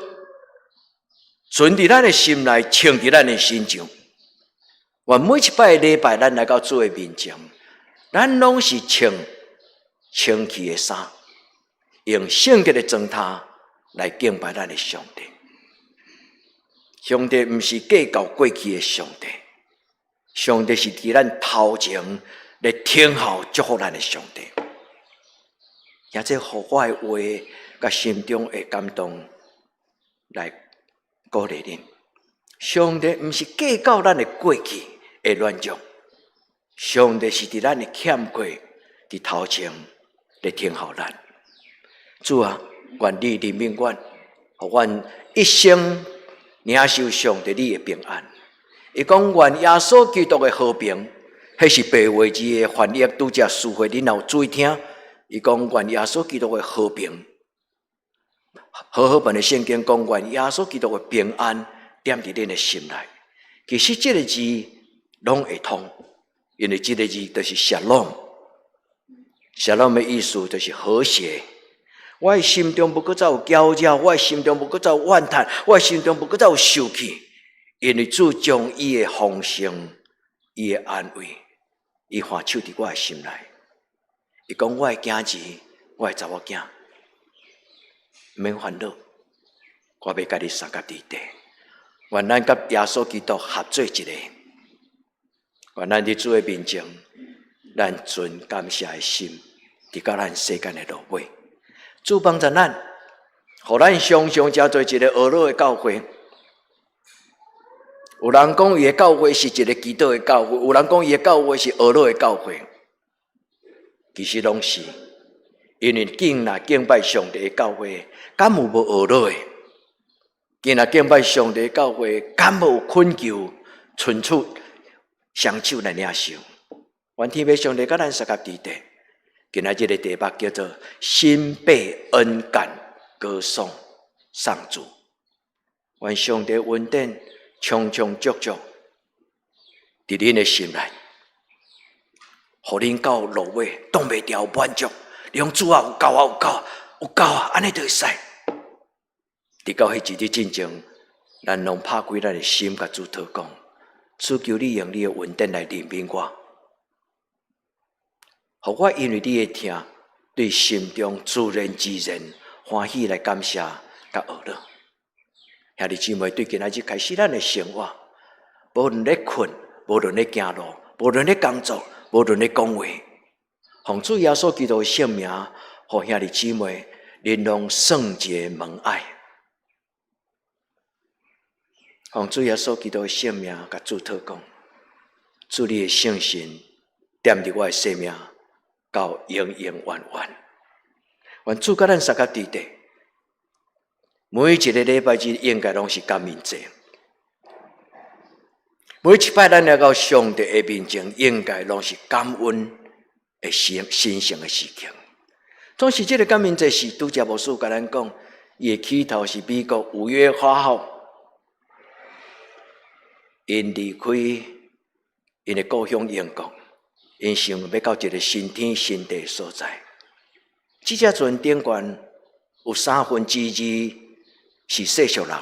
存佇咱的心內，穿佇咱的身上。願每一擺禮拜，咱來到主的面前，咱攏是穿清氣的衫，用聖潔的妝頭來敬拜咱的上帝。上帝毋是計較過去的上帝，上帝是佇咱頭前來聽候祝福咱的上帝。也這予我的話，佮心中的感動來鼓勵恁。上帝毋是計較咱的過去的軟弱，上帝是佇咱的欠缺，佇頭前來聽候咱。主啊，願你憐憫阮，予阮一生領受上帝你的平安。伊講願耶穌基督的和平，彼是白話字的翻譯，拄才司會恁若有注意聽。伊講願耶穌基督的和平，和合本的聖經講願耶穌基督的平安踮佇恁的心內。其實這个字攏會通，因為這个字就是 shalom。shalom 的意思就是和諧。我的心中無閣再有攪擾，我的心中無閣再有怨嘆，我的心中無閣再有受氣，因為主將伊的豐盛、伊的安慰，伊放手佇我的心內。伊講我的囝兒，我的查某囝，毋免煩惱，我欲佮你相佮佇地。願咱佮耶穌基督合做一个。願咱佇主的面前，咱存感謝的心，直到咱世間的落尾。主幫助咱，予咱常常成做一个呵咾的教會。有人講伊的教會是一个祈禱的教會，有人講伊的教會是呵咾的教會。其實攏是，因為敬若敬拜上帝的教會，敢有無呵咾的？敬若敬拜上帝的教會，敢無懇求、伸出雙手來領受？願天父上帝佮咱相佮佇地。今仔日的題目叫做“心被恩感，歌頌上主”。願上帝恩典充充足足佇恁的心內，予恁到落尾擋袂牢滿足。你講主啊，有夠啊，有夠，有夠啊，按呢就會使。直到彼一日進前，咱攏拍開咱的心，共主禱告，主求你用你的恩典來憐憫我。予我因為你的疼，對心中自然自然歡喜來感謝佮呵咾。兄弟姊妹，對今仔日開始咱的生活，無論咧睏，無論咧行路，無論咧工作，無論咧講話，奉主耶穌基督的聖名，予兄弟姊妹，恁攏聖潔蒙愛。奉主耶穌基督的聖名，共主禱告，主你的聖神踮佇我的生命，到永永遠遠。願主佮咱相佮佇地，每一个禮拜日應該攏是感恩節。每一擺咱來到上帝的面前，應該攏是感恩的神神聖的時刻。總是這个感恩節是拄才牧師共咱講，伊的起頭是美國5月8號，𪜶離開𪜶的故鄉英國。𪜶想欲到一个新天新地所在。這隻船頂懸有三分之二是世俗人，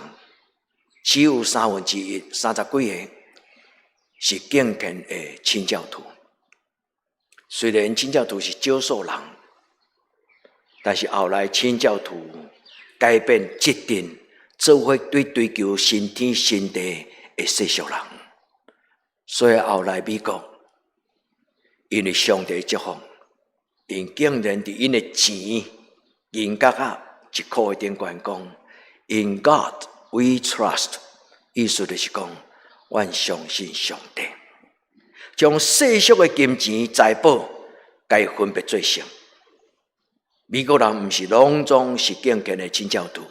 只有三分之一，三十幾个是敬虔的清教徒。雖然清教徒是少數人，但是後來清教徒改變決定，做伙對追求新天新地的世俗人。所以後來美國，因為上帝祝福，𪜶竟然佇𪜶的錢銀角仔一箍的頂懸講：In God we trust，意思就是講，阮相信上帝，將世俗的金錢財寶，共伊分別做聖。美國人毋是攏總是敬虔的清教徒，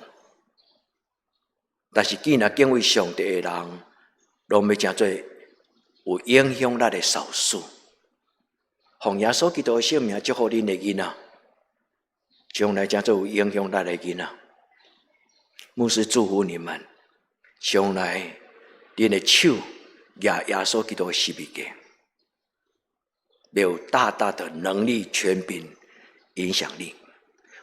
但是既然敬畏上帝的人，攏欲成做有影響力的少數。奉耶穌基督的聖名祝福恁的囡仔，將來成做有影響力的囡仔。牧師祝福你們，將來恁的手舉耶穌基督的十字架，有大大的能力、權柄、影響力。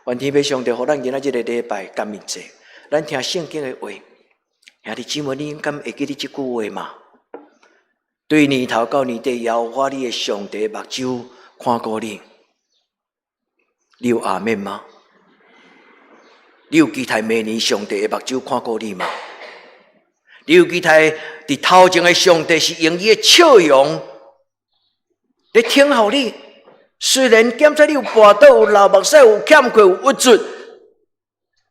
願天父上帝予咱今仔這个禮拜感恩節，咱聽聖經的話，兄弟姊妹，你敢會記得這句話嗎？對年頭到年底，耶和華你的上帝目睭看顧你，你有阿們嗎？你有期待明年上帝的目睭看顧你嗎？你有期待佇頭前的上帝是用伊的笑容來聽候你？雖然檢查你有跋倒、有流目屎、有欠缺、有鬱卒，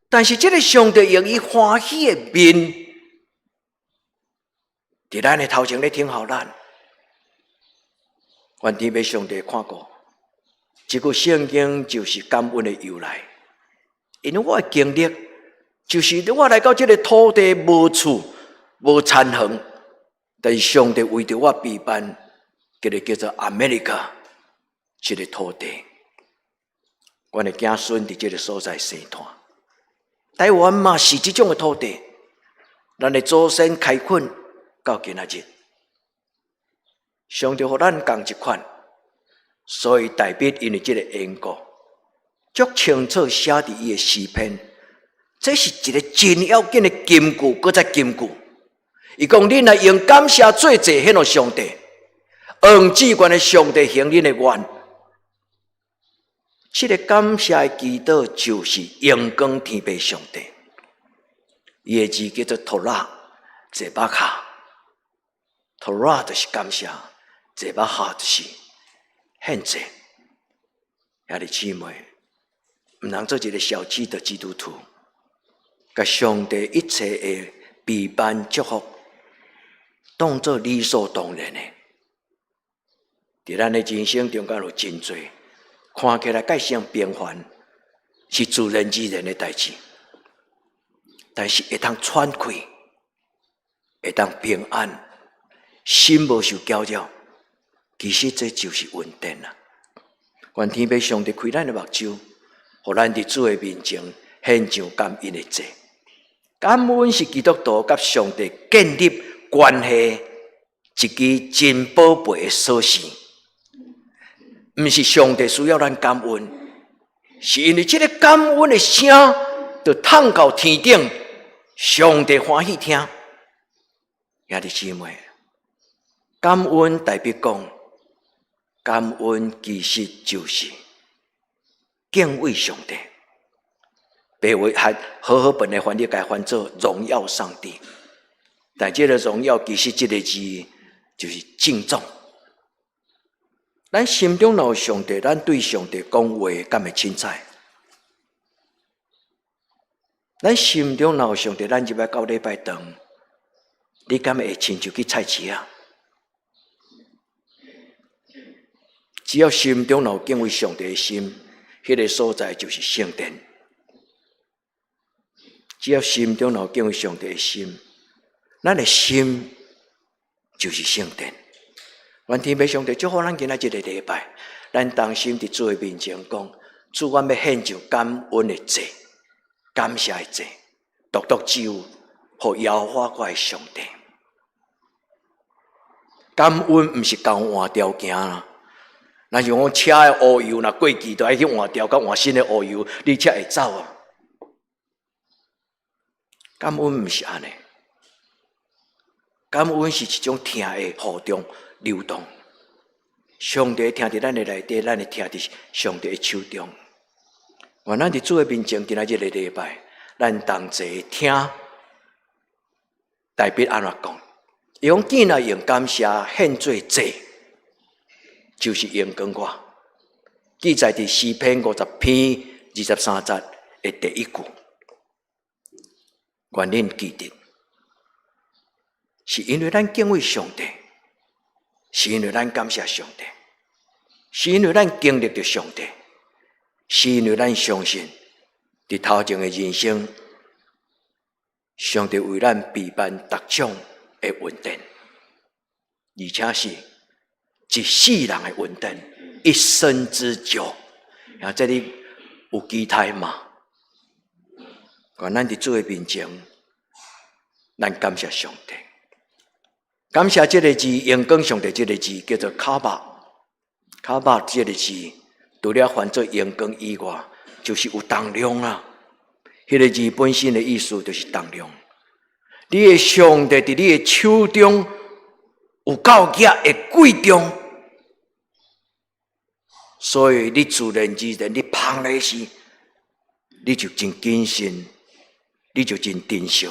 但是這个上帝用伊歡喜的面，佇咱的頭前咧聽候咱。願天父上帝看顧，這句聖經就是感恩的由來。因為我的經歷，就是我來到這个土地無厝、無田園，但是上帝為著我備辦，這个叫做 America 這个土地。阮的子孫佇這个所在生大。台灣嘛是這種的土地，咱的祖先開墾到今仔日，上帝予咱仝一款，所以大衛因為這个緣故，足清楚寫佇伊的詩篇，這是一个真要緊的金句，閣再金句。伊講：恁若用感謝做祭獻予上帝，用至懸的上帝行恁的願。這个感謝的祈禱就是榮光天父上帝。伊的字叫做 todah zebakah，todah 就是感謝，zebakah 就是獻祭。兄弟姊妹，毋通做一个小氣的基督徒，共上帝一切的備辦祝福，當做理所當然的。佇咱的人生中間有真濟，看起來蓋像平凡，是自然而然的代誌，但是會當喘氣，會當平安，心無受攪擾，其實這就是恩典啊！願天父上帝開咱的目睭，予咱佇主的面前獻上感恩的祭。感恩是基督徒佮上帝建立關係一支真寶貝的鎖匙。毋是上帝需要咱感恩，是因為這个感恩的聲，就淌到天頂，上帝歡喜聽。兄弟姊妹，感恩代表講，感恩其實就是敬畏上帝。白話和和合本的翻譯共翻做榮耀上帝，但這个榮耀其實這个字就是敬重。咱心中若有上帝，咱對上帝講話敢會凊彩？咱心中若有上帝，咱入來到禮拜堂，你敢會親像去菜市仔？只要心中若有敬畏上帝的心，彼个所在就是聖殿。只要心中若有敬畏上帝的心，咱的心就是聖殿。願天父上帝祝福咱今仔這个禮拜，咱同心佇主的面前講：主，阮欲獻上感恩的祭，感謝的祭，獨獨只有予耶和華我的上帝。感恩毋是交換條件啦，若是講車的烏油若過期，就愛去換條，佮換新的烏油，你才會走啊。感恩毋是按呢，感恩是一種疼的互動流動。上帝疼佇咱的內底，咱會疼佇上帝的手中。願咱佇主的面前，今仔這个禮拜，咱同齊聽大衛按怎講？伊講見來用感謝獻做祭，就是榮光我。記載佇詩篇50篇23節的第一句。願恁記得，是因為咱敬畏上帝，是因為咱感謝上帝，是因為咱經歷著上帝，是因為咱相信，佇頭前的人生，上帝為咱備辦逐種的恩典，而且是一世人的恩典，一生之久。啊，這你有期待嗎？願咱佇主的面前，咱感謝上帝。感謝這个字，榮光上帝這个字叫做卡巴。卡巴這个字，除了翻做榮光以外，就是有重量啊。彼个字本身的意思就是重量。你的上帝佇你的手中有夠額的貴重，所以你自然而然你捧來時，你就真謹慎，你就真珍惜。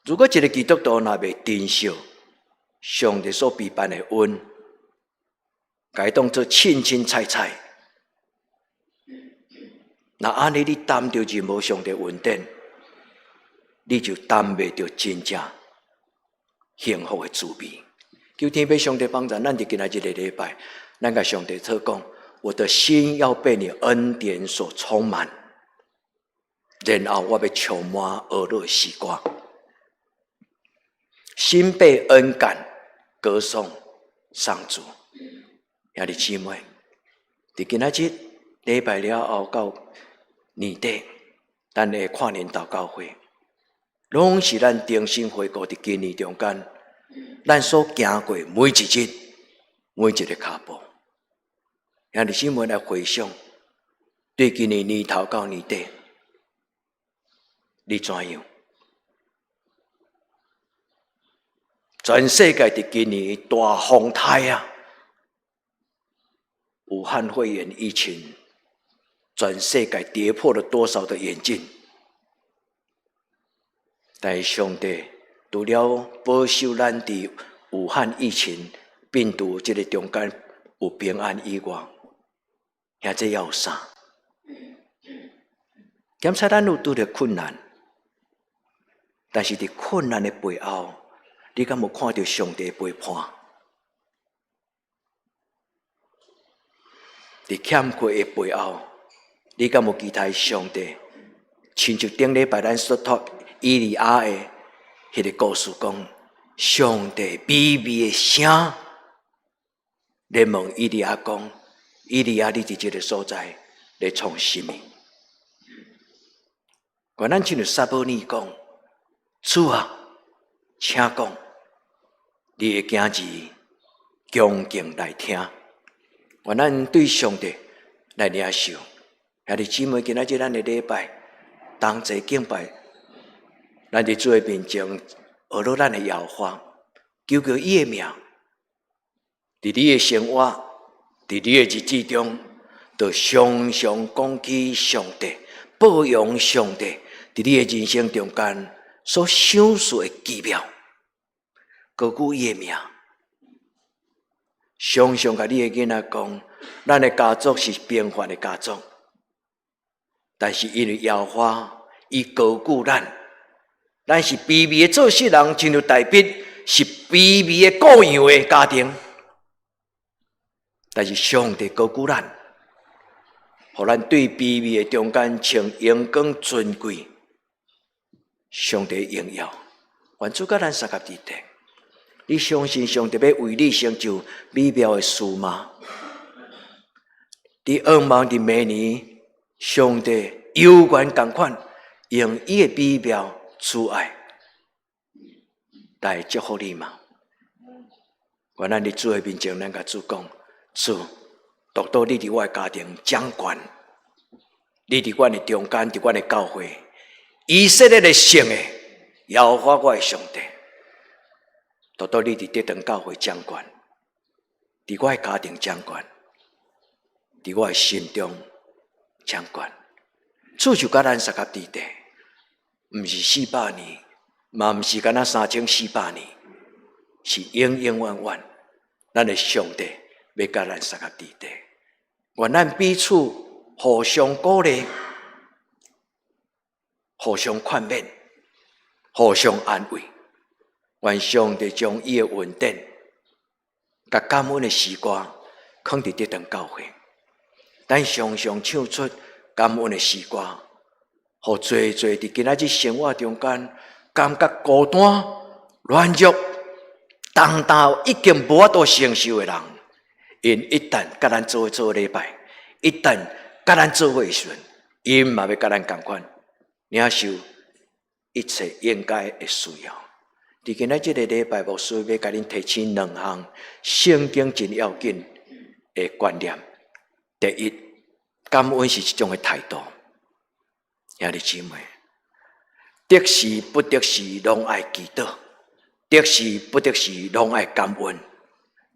如果一个基督徒若袂珍惜上帝所備辦的恩，共伊當做凊凊彩彩，若按呢你擔著任何上帝恩典，你就擔袂著真正幸福的滋味。求天父上帝幫助咱，佇今仔這个禮拜，咱共上帝說講：我的心要被你恩典所充滿，然後我欲充滿呵咾詩歌，心被恩感，歌頌上主。兄弟姊妹，佇今仔日禮拜了後到年底，咱的跨年禱告會，攏是咱重新回顧佇今年中間，咱所行過每一日、每一个跤步。兄弟姊妹來回想，對今年年頭到年底，你怎樣？全世界佇今年大風颱啊！武漢肺炎疫情，全世界跌破了多少的眼鏡？但是上帝除了保守咱佇武漢疫情病毒這个中間有平安以外，遐這猶有啥？檢查咱有拄著困難，但是佇困難的背後，你敢無看著上帝陪伴？佇欠缺的背後，你敢無期待上帝？親像頂禮拜咱所讀以利亞的彼个故事講，上帝美美的聲來問以利亞講：以利亞，你佇這个所在咧創啥物？願咱親像撒母耳講：主啊，請講，你的囝兒恭敬來聽。願咱對上帝來領受。兄弟姊妹，今仔日咱的禮拜同齊敬拜，咱佇主的面前呵咾咱的耶和華，求求伊的名，佇你的生活，佇你的日子中，就常常講起上帝，報揚上帝，佇你的人生中間所賞賜的奇妙，高舉伊的名。常常共你的囡仔講，咱的家族是平凡的家族，但是因為耶和華伊高舉咱，咱是卑微的做穡人，親像大衛是卑微的顧羊的家庭，但是上帝高舉咱，予咱對卑微的中間穿榮光尊貴，上帝榮耀，願主佮咱相佮佇咧。你相信上帝欲為你成就美妙的事嗎？你仰望佇明年，上帝猶原仝款用伊的美妙慈愛來祝福你嗎？願咱佇主的面前，咱共主講：主，獨獨你佇我的家庭掌權，你佇阮的中間，佇阮的教會，以色列的聖的耶和華我的上帝。獨獨你佇德堂教會掌權，佇我的家庭掌權，佇我的心中掌權。主就佮咱相佮佇咧，毋是400年，嘛毋是干焦3400年，是永永遠遠。咱的上帝欲佮咱相佮佇咧，願咱彼此互相鼓勵，互相勸勉，互相安慰。願上帝將伊的恩典、佮感恩的詩歌，囥佇德堂教會。咱常常唱出感恩的詩歌，予濟濟佇今仔日生活中間感覺孤單、軟弱、重擔已經無法度承受的人，𪜶一旦佮咱做伙做禮拜，一旦佮咱做伙的時陣，𪜶嘛欲佮咱仝款領受一切應該的需要。佇今仔這个禮拜，牧師欲共恁提醒兩項聖經真要緊的觀念。第一，感恩是一種的態度。兄弟姊妹，得時不得時，攏愛祈禱；得時不得時，攏愛感恩；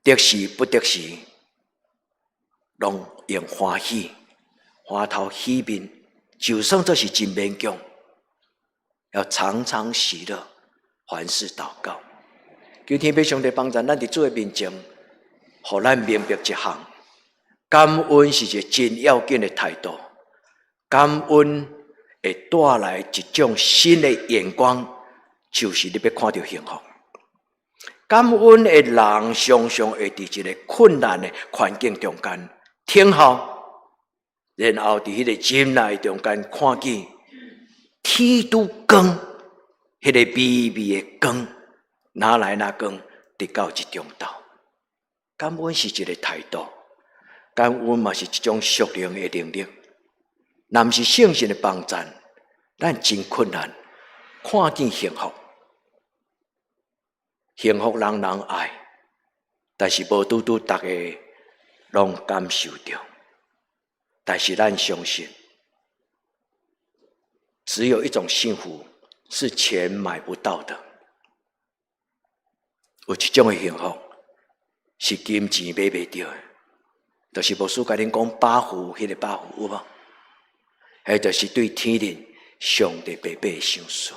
得時不得時，攏用歡喜、歡頭喜面。就算這是真勉強，要常常喜樂，凡事禱告。求天父上帝幫助咱佇主的面前，予咱明白一項：感恩是一个真要緊的態度。感恩會帶來一種新的眼光，就是你欲看著幸福。感恩的人常常會佇一个困難的環境中間等候，然後佇彼个忍耐中間看見天拄光，彼个微微的光，哪來哪光，直到這中晝。感恩是一个態度，感恩嘛是一種屬靈的能力。若毋是聖神的幫贊，咱真困難看見幸福。幸福人人愛，但是無拄拄逐个攏感受著。但是咱相信，只有一種幸福是錢買不到的。有一種的幸福是金錢買袂著的，就是牧師共恁講八福，彼个八福有無？彼就是對天靈上帝白白的賞賜。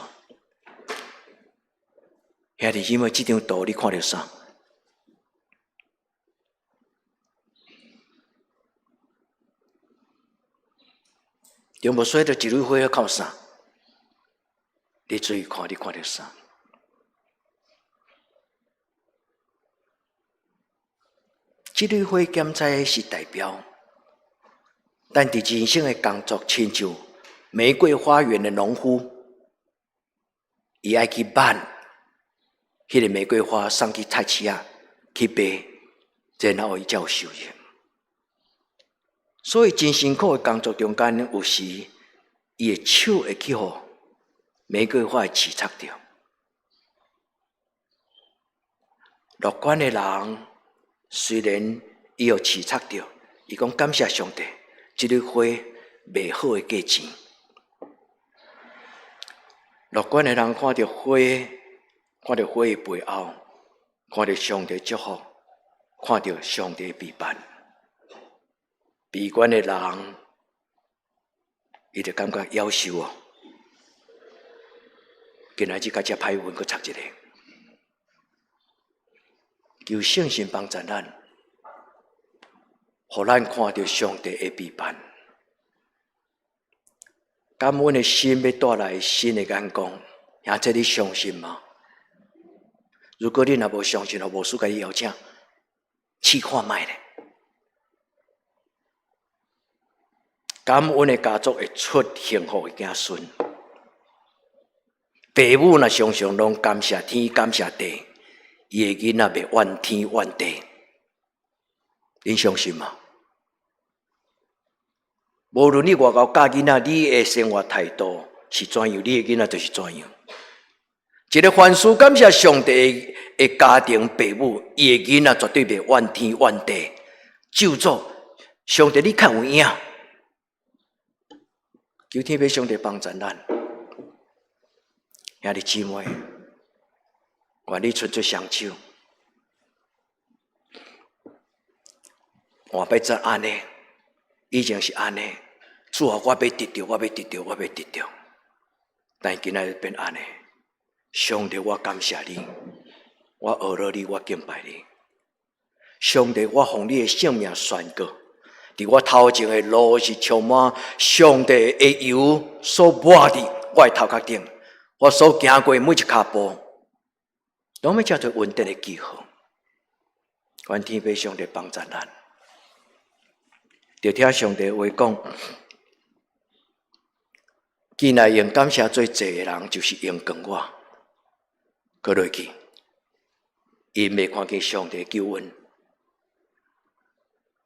兄弟姊妹，這張圖你看著啥？中無說著一蕊花靠啥？你注意看，你看著啥？這蕊花檢查是代表，咱佇人生的工作，親像玫瑰花園的農夫，伊愛去挽彼个玫瑰花送去菜市仔去賣，然後伊才有收入。所以真辛苦的工作中間，有時伊的手會去予玫瑰花刺插著。樂觀的人雖然伊予刺插著，伊講感謝上帝，這蕊花賣好的價錢。樂觀的人看著花，看著花的背後，看著上帝祝福，看著上帝陪伴。悲觀的人，伊就感覺夭壽哦。今仔日共這歹運，閣插一个。求聖神幫助咱，予咱看著上帝的陪伴。感恩的心欲帶來新的眼光，兄弟，你相信嗎？如果你若無相信，予牧師共你邀請，試看覓咧。感恩的家族會出幸福的子孫。父母若常常攏感謝天、感謝地，伊的囡仔袂怨天怨地。恁相信嗎？無論你外𠢕教囡仔，你的生活態度是怎樣，你的囡仔就是怎樣。一个凡事感謝上帝的家庭父母，伊的囡仔絕對袂怨天怨地。咒詛上帝，你較有影。求天父上帝幫助咱，兄弟姊妹，願你伸出雙手，換擺才按呢，以前是按呢，主啊，我欲得著，我欲得著，我欲得著，但今仔日變按呢，上帝，我感謝你，我阿羅你，我敬拜你，上帝，我奉你的聖名宣告。佇我頭前的路是充滿上帝的油所抹佇我的頭殼頂，我所行過每一跤步，攏欲成做恩典的記號。願天父上帝幫助咱，就聽上帝話講，既然用感謝做祭的人，就是榮光我，閣落去，𪜶袂看見上帝救恩。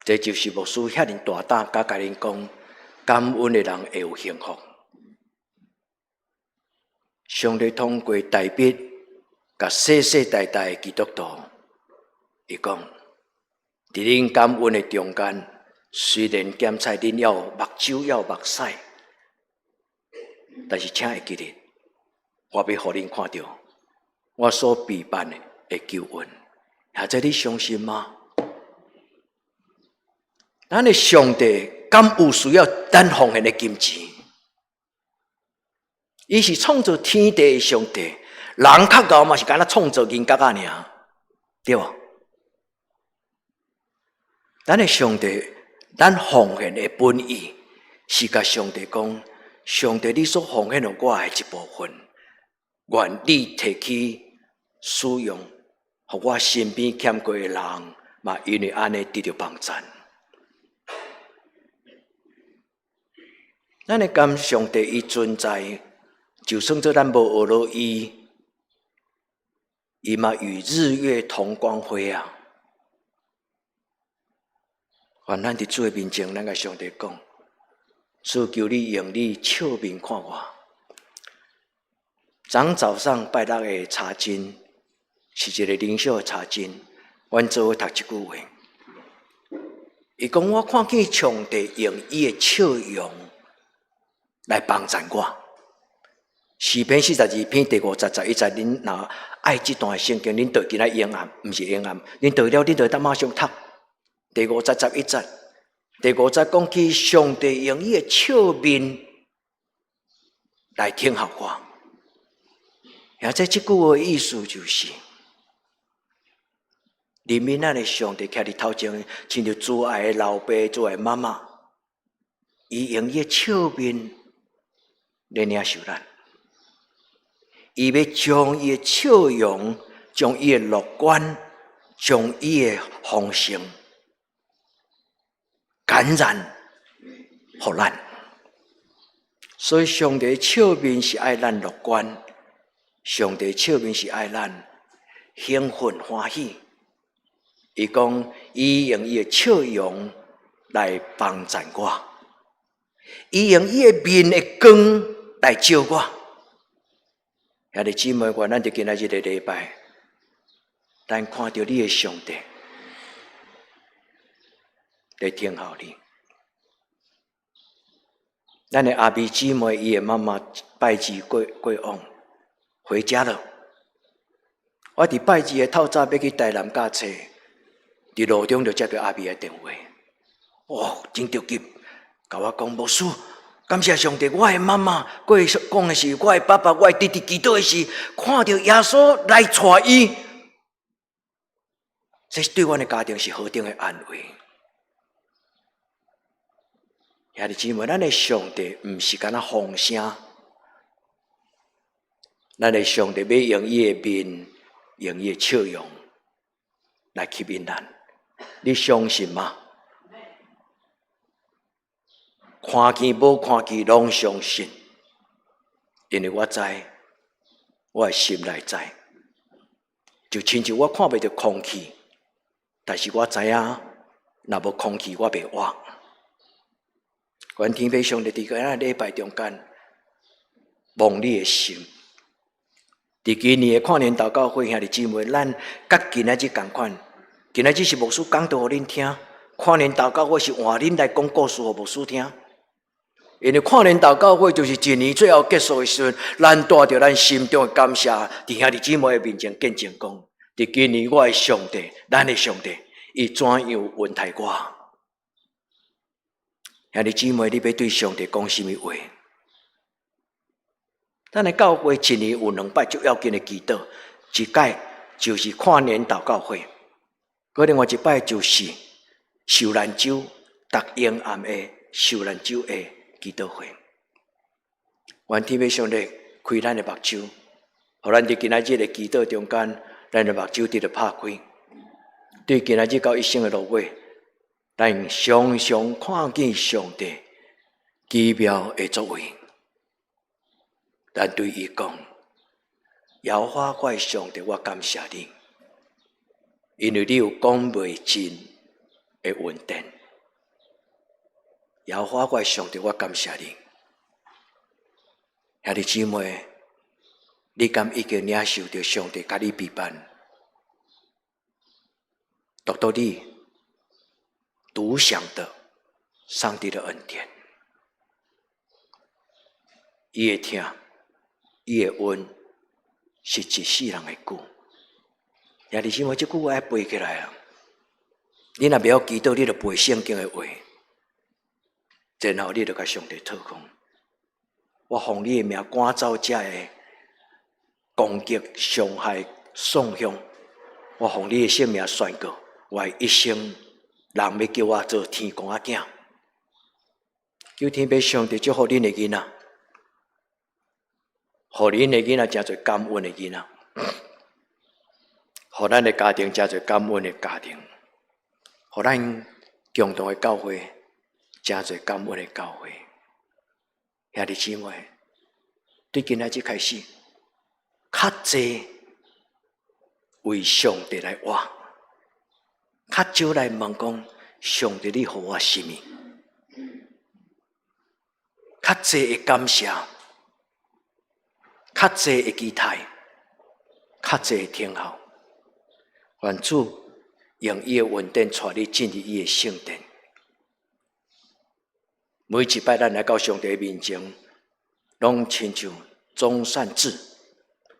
這就是牧師遐爾大膽，敢共恁講，感恩的人會有幸福。上帝通過大衛共世世代代的基督徒，伊講，佇恁感恩的中間，雖然檢採恁猶有目睭猶有目屎，但是請會記得，我欲予恁看著我所備辦的救恩，現在你相信嗎？咱的上帝敢有需要咱奉獻的金錢？伊是創造天地的上帝，人較𠢕嘛是敢若創造銀角仔爾，對無？咱的上帝，咱奉獻的本意是共上帝講：上帝，你所奉獻予我的一部分，願你提去使用，予我身邊欠過的人，嘛因為按呢得著幫贊。咱會感上帝伊存在，就算做咱無學落伊，伊嘛與日月同光輝啊！願咱佇主的面前，咱共上帝講：主求你用你笑面看我。昨早上拜六的查經是一个靈修的查經，阮做伙讀這句話。伊講我看見上帝用伊的笑容來幫贊我。詩篇42篇第五節11節，恁若愛這段聖經，恁就今仔用啊，毋是用啊，恁對了，恁就當馬上讀。第五節11節，第五節講起上帝用伊的笑面來聽候我。而這這句話的意思就是，憐憫咱的上帝徛佇頭前，親像慈愛的老爸、慈愛的媽媽，伊用伊的笑面來領受咱，伊欲將伊的笑容、將伊的樂觀、將伊的豐盛感染予咱。所以上帝笑面是愛咱樂觀，上帝笑面是愛咱興奮歡喜。伊講，伊用伊的笑容來幫贊我，伊用伊的面的光來照我。兄弟姊妹，願咱佇今仔日的禮拜，咱看著你的上帝來聽候你。咱的阿美姊妹，伊的媽媽拜二過過往回家了。我佇拜二的透早欲去台南教冊，佇路中就接著阿美的電話，哦，真著急，共我講牧師，感謝上帝，我的媽媽過去講的是我的爸爸，我的弟弟祈禱的是看著耶穌來帶伊，這是對阮的家庭是何等的安慰。兄弟姊妹，咱的上帝毋是干焦風聲，咱的上帝欲用伊的面，用伊的笑容來吸引咱，你相信嗎？看見無看見，攏相信，因為我知，我的心內知，就親像我看袂著空氣，但是我知影，若無空氣，我袂活。願天父上帝佇今仔禮拜中間，摸你的心。佇今年的跨年禱告會，兄弟姊妹，咱佮今仔日仝款。今仔日是牧師講道予恁聽，跨年禱告會是換恁來講故事予牧師聽。因為跨年禱告會就是一年最後結束的時陣，咱帶著咱心中的感謝，佇兄弟姊妹的面前見證講：佇今年我的上帝，咱的上帝，伊怎樣恩待我？兄弟姊妹，你欲對上帝講啥物話？咱的教會一年有兩擺足要緊的祈禱，一擺就是跨年禱告會，閣另外一擺就是受難週，逐嬰暗的受難週的祈禱會。願天父上帝開咱的目睭，予咱佇今仔日的祈禱中間，咱的目睭得著拍開，對今仔日到一生的落尾，咱常常看見上帝奇妙的作為。咱對伊講：耶和華我的上帝，我感謝你，因為你有講袂盡的恩典。耶和華我的上帝，我感謝你。兄弟姊妹，你敢已經領受著上帝共你備辦，獨獨你獨享的上帝的恩典？伊的疼，伊的恩，是一世人的久。兄弟姊妹，這句話愛背起來啊！你若袂曉祈禱，你就背聖經的話，然後你就共上帝討講：我奉你的名趕走這个攻擊、傷害、喪向，我奉你的聖名宣告，我的一生人欲叫我做天公仔囝。求天父上帝祝福恁的囡仔，予恁的囡仔成做感恩的囡仔，予咱的家庭成做感恩的家庭，予咱共同的教會成做感恩的教會。兄弟姊妹，對今仔日開始，較濟為上帝來活，較少來問講上帝你予我啥物，較濟會感謝，較濟會期待，較濟會聽候。願主用伊的恩典帶你進入伊的聖殿。每一擺咱來到上帝面前，攏親像鍾善志，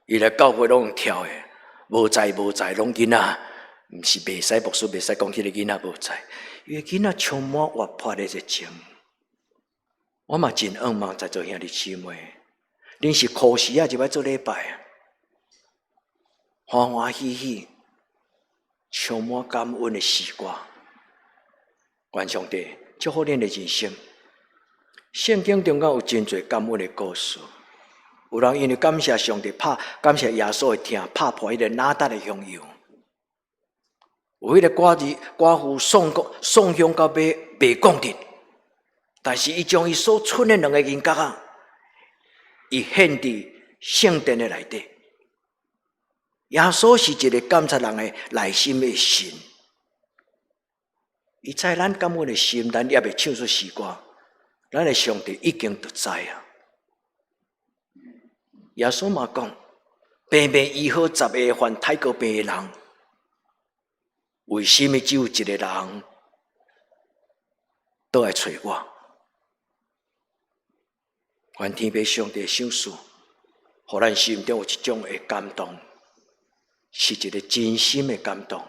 伊來教會攏用跳的，無才無才攏囡仔，毋是袂使牧師袂使講彼个囡仔無才，伊的囡仔充滿活潑的熱情。我嘛真向望在座兄弟姊妹，恁是箍匙仔入來做禮拜，歡歡喜喜，充滿感恩的詩歌，願上帝祝福恁的人生。聖經中間有真濟感恩的故事，有人因為感謝上帝，拍感謝耶穌的疼，拍破彼个哪噠的香油。有彼个寡兒寡婦送送香到尾袂講得，但是伊將伊所賰的兩个銀角仔，伊獻佇聖殿的內底。耶穌是一个監察人的內心的神，伊知咱感恩的心，咱猶未唱出詩歌。咱的上帝已經都知啊！耶穌嘛講，平平醫好十个患大哥病的人，為什麼只有一个人倒來揣我？願天父上帝賞賜，予咱心中有一種的感動，是一个真心的感動，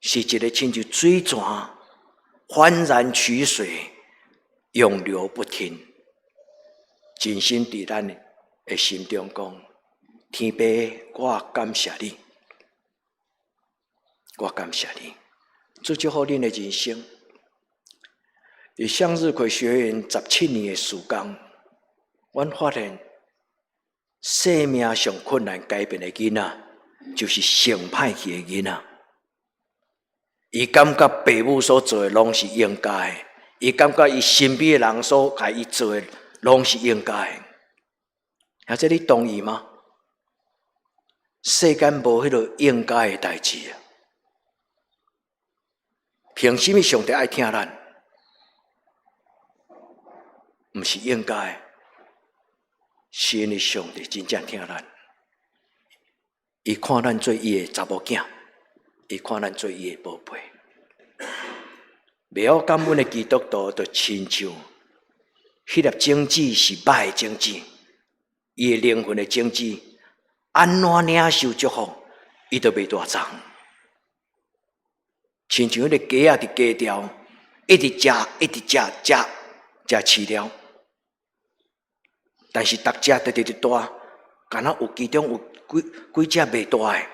是一个親像水泉歡然取水，永流不停，真心佇咱的心中講：天父，我感謝你，我感謝你，主祝福恁的人生。佇向日葵學園17年的時間，阮發現生命上困難改變的囡仔，就是上歹去的囡仔。伊感覺爸母所做的攏是應該的。伊感覺伊身邊的人所共伊做的，攏是應該的。啊，這你同意嗎？世間無彼个應該的代誌啊！憑啥物上帝愛疼咱？毋是應該，是因為上帝真正疼咱。伊看咱做伊的查某囝，伊看咱做伊的寶貝。袂曉感恩的基督徒，就親像彼粒種子是歹的種子，伊的靈魂的種子，按怎領受祝福，伊都袂大長。親像彼个雞仔佇雞巢，一直食，一直食，食食飼料，但是逐隻都直直大，敢若有其中有幾幾隻袂大的。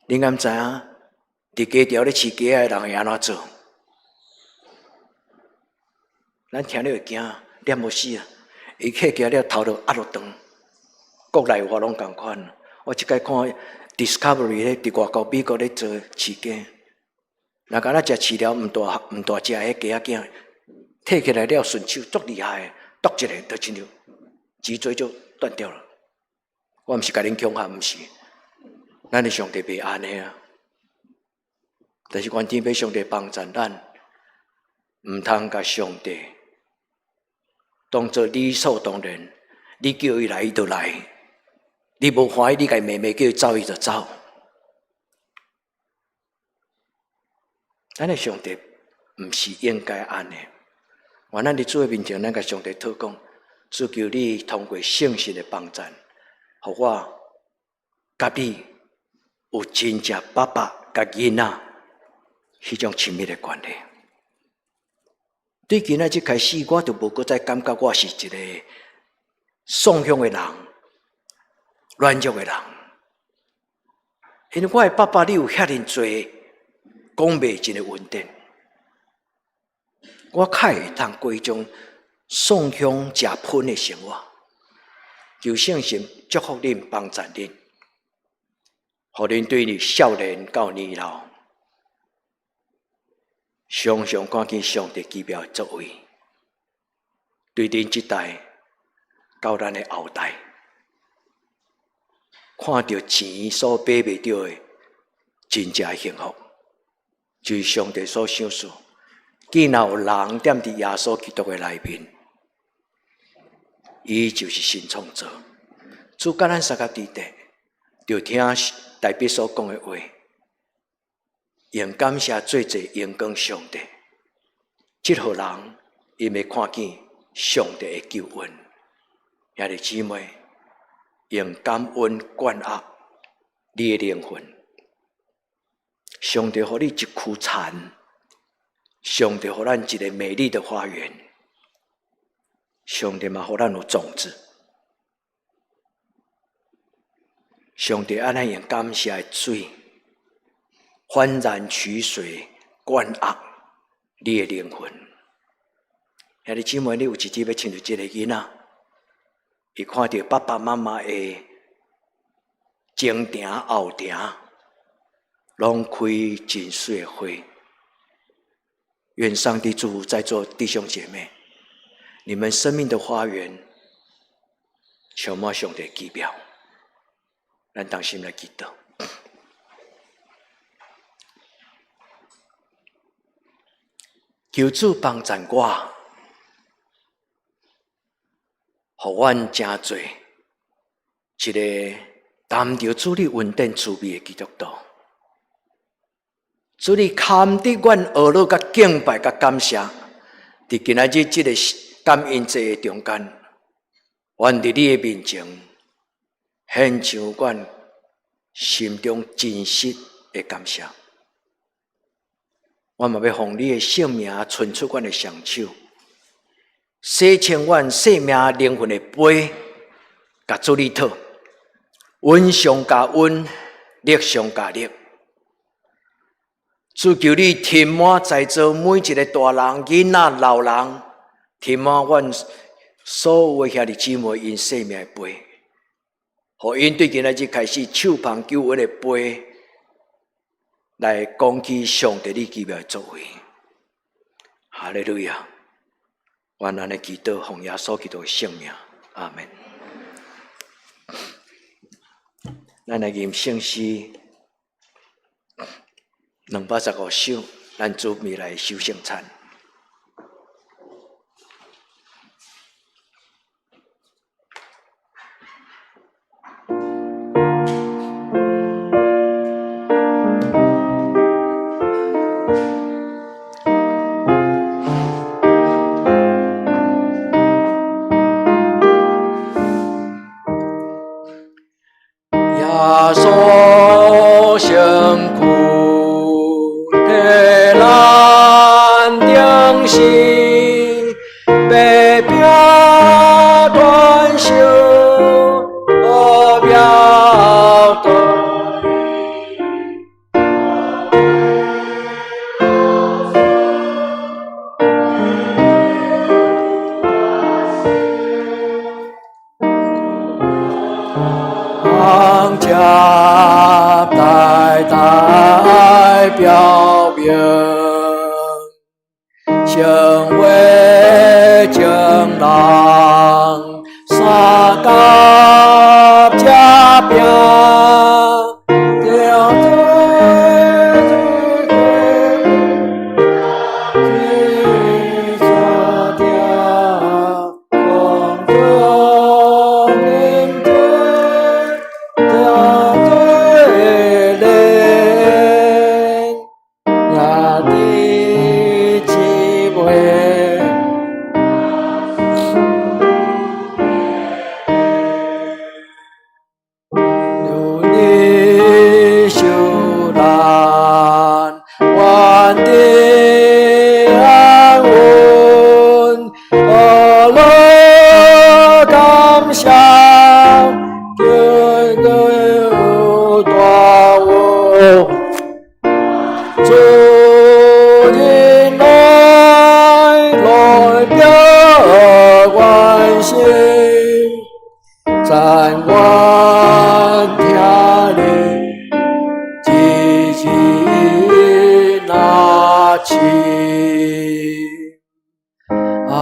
恁敢知影？佇雞巢咧飼雞仔的人會按怎做？咱聽了會驚，念無死啊！伊客起了頭路壓落長，國內外攏仝款。我這擺看 Discovery 咧，佇外國美國咧做飼雞，若敢若食飼料毋大毋大隻的雞仔囝，提起來了順手足厲害，剁一下就親像脊椎就斷掉了。我毋是共恁恐嚇，毋是，咱的上帝袂按呢啊！但是願天父上帝幫助咱，毋通共上帝當做理所當然。你叫伊來，伊就來；你無歡喜，你共伊罵罵，叫伊走，伊就走。咱的上帝毋是應該按呢。願咱佇主的面前，咱共上帝禱講，主求你通過聖神的幫贊，予我佮你有真正爸爸佮囡仔彼種親密的關係。對今仔日開始，我就無閣再感覺我是一個喪向的人、軟弱的人，因為我的爸爸，你有遐爾濟講袂盡的恩典，我較會當過彼種喪向食噴的生活。求聖神祝福恁，幫贊恁，予恁對你少年到年老，常常看見上帝奇妙的作為，對恁這代到咱的後代，看著錢所買袂著的真正幸福，就是上帝所賞賜。既然有人踮佇耶穌基督的內面，伊就是新創造。主佮咱相佮佇咧，就聽大衛所講的話，用感謝做祭榮光上帝。這號人，伊會看見上帝的救恩。兄弟姊妹，用感恩灌壓你的靈魂。上帝予你一區田，上帝予咱一個美麗的花園，上帝嘛予咱有種子。上帝按呢用感謝的水，歡然取水灌壓你的靈魂。兄弟姊妹，你有一日欲親像這個囡仔，伊看著爸爸媽媽的前庭後庭，攏開真媠的花。願上帝祝福在座弟兄姐妹，你們生命的花園充滿上帝奇妙。咱同心來祈禱，求主幫贊我，予阮成做一個擔著主你恩典滋味的基督徒。主你堪得阮呵咾佮敬拜佮感謝，佇今仔日這個感恩節的中間，阮佇你的面前獻上阮心中真實的感謝。我嘛欲奉你的聖名伸出阮的雙手，洗清阮生命靈魂的杯，共主你討，恩上加恩，力上加力。主求你填滿在座每一個大人、囡仔、老人，填滿阮所有的兄弟姊妹𪜶生命的杯，予𪜶對今仔日開始手捧救恩的杯，來講起上帝你奇妙的作為。哈利路亞！阮按呢祈禱，奉耶穌基督的聖名，阿門。咱來吟聖詩215首，咱準備來守聖餐。耶穌身軀替咱釘死，白餅傳授奧妙道理。接代代表明，成為情人，相共吃餅，着做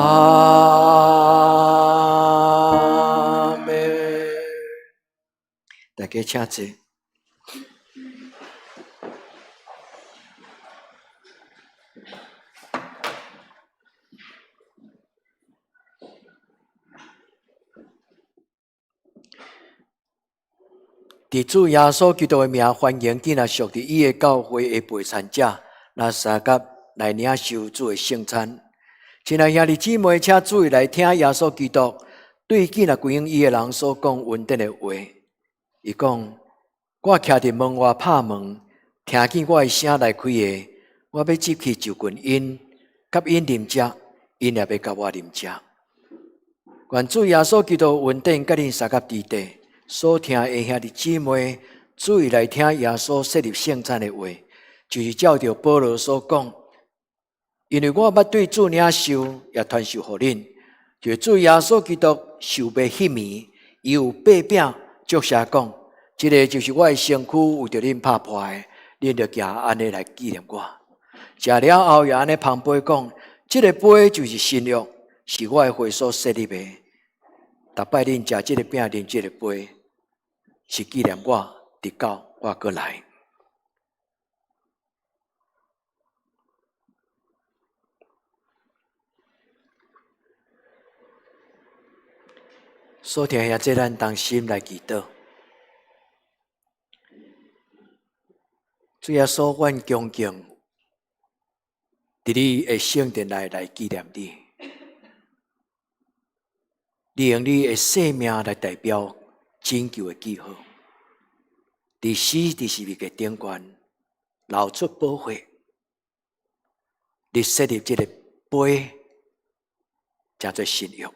阿們。大家請坐。佇主耶穌基督的名，歡迎囝仔屬佇伊的教會的陪餐者，來相佮來領受主的聖餐。親愛兄弟姊妹，請注意來聽耶穌基督對囝仔歸向伊的人所講恩典的話。伊講：我徛佇門外拍門，聽見我的聲來開的，我欲入去就近𪜶，佮𪜶啉食，𪜶也欲佮我啉食。願主耶穌基督恩典佮恁相佮佇底。所聽的兄弟姊妹，注意來聽耶穌設立聖餐的話，就是照著保羅所講。因為我捌對主領受，也傳授予恁，就是主耶穌基督受賣彼暝，伊有擘餅，祝謝講：這个就是我的身軀，為著恁拍破的，恁著行按呢來紀念我。食了後，也按呢捧杯講：這个杯就是新約，是我的血所設立的。逐擺恁食這个餅，啉這个杯，是紀念我，直到我閣來。所聽兄弟，咱同心來祈禱。主耶穌，阮恭敬佇你的聖殿內來紀念你，你用你的生命來代表拯救的記號，佇死佇十字架頂懸流出寶血，你設立這个杯，成做新約。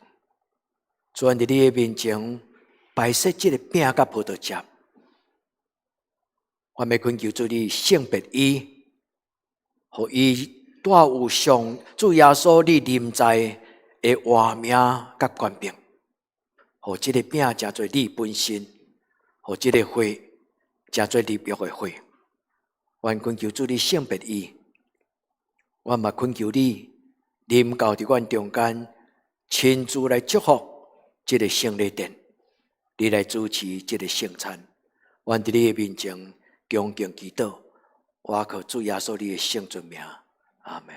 主佇你的面前擺設這个餅佮葡萄汁，我欲懇求主你聖別伊，予伊帶有上主耶穌你臨在的活命佮權柄，予這个餅成做你本身，予這个血成做立約的血。阮懇求主你聖別伊，我嘛懇求你臨到佇阮中間，親自來祝福這个聖禮殿，你來主持這个聖餐。阮佇你的面前恭敬祈禱，我靠主耶穌你的聖尊名，阿們。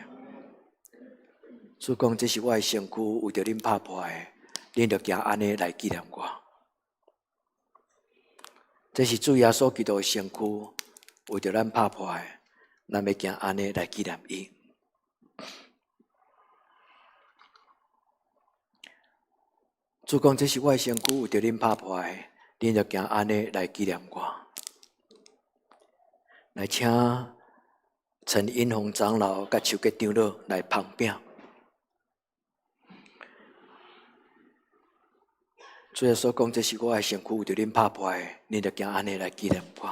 主講，這是我的身軀，為著恁拍破的，恁著行按呢來紀念我。這是主耶穌基督的身軀，為著咱拍破的，咱欲行按呢來紀念伊。主講，這是我的身軀，為著恁拍破的，恁著行按呢來紀念我。來請陳英宏長老佮邱吉長老來捧餅。主耶穌講，這是我的身軀，為著恁拍破的，恁著行按呢來紀念我。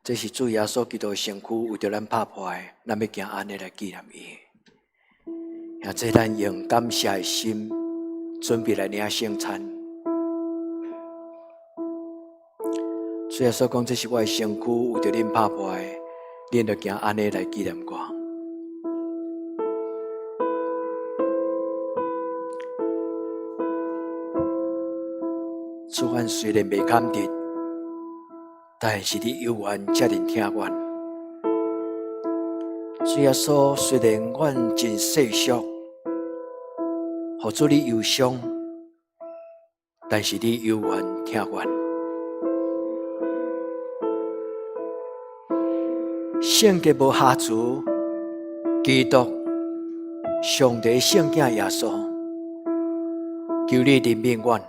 這是主耶穌基督的身軀，為著咱拍破的，咱欲行按呢來紀念伊。現在咱用感謝的心，準備來領聖餐。主耶穌講，這是我的身軀，為著恁拍破的，恁著行按呢來紀念我。主，阮雖然袂堪得，但是你猶原遮爾疼阮。主耶穌，雖然阮真世俗，予主你憂傷，但是你猶原疼阮。聖潔無瑕疵，基督，上帝聖子耶穌，求你憐憫阮。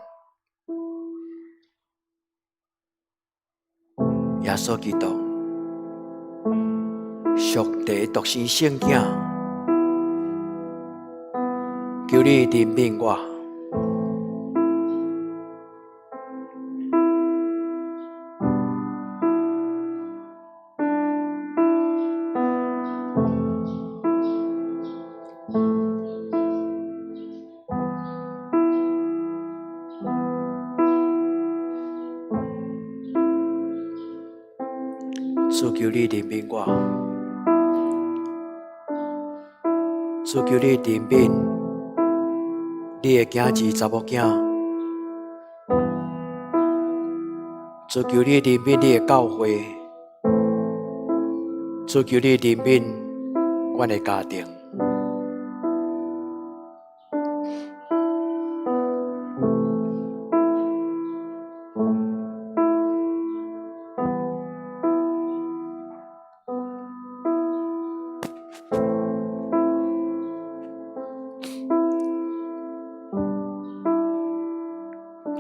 耶穌基督，上帝獨生聖子，求你憐憫我。主求你憐憫我，主求你憐憫。你的囝兒查某囝，主求你憐憫你的教會，主求你憐憫阮的家庭。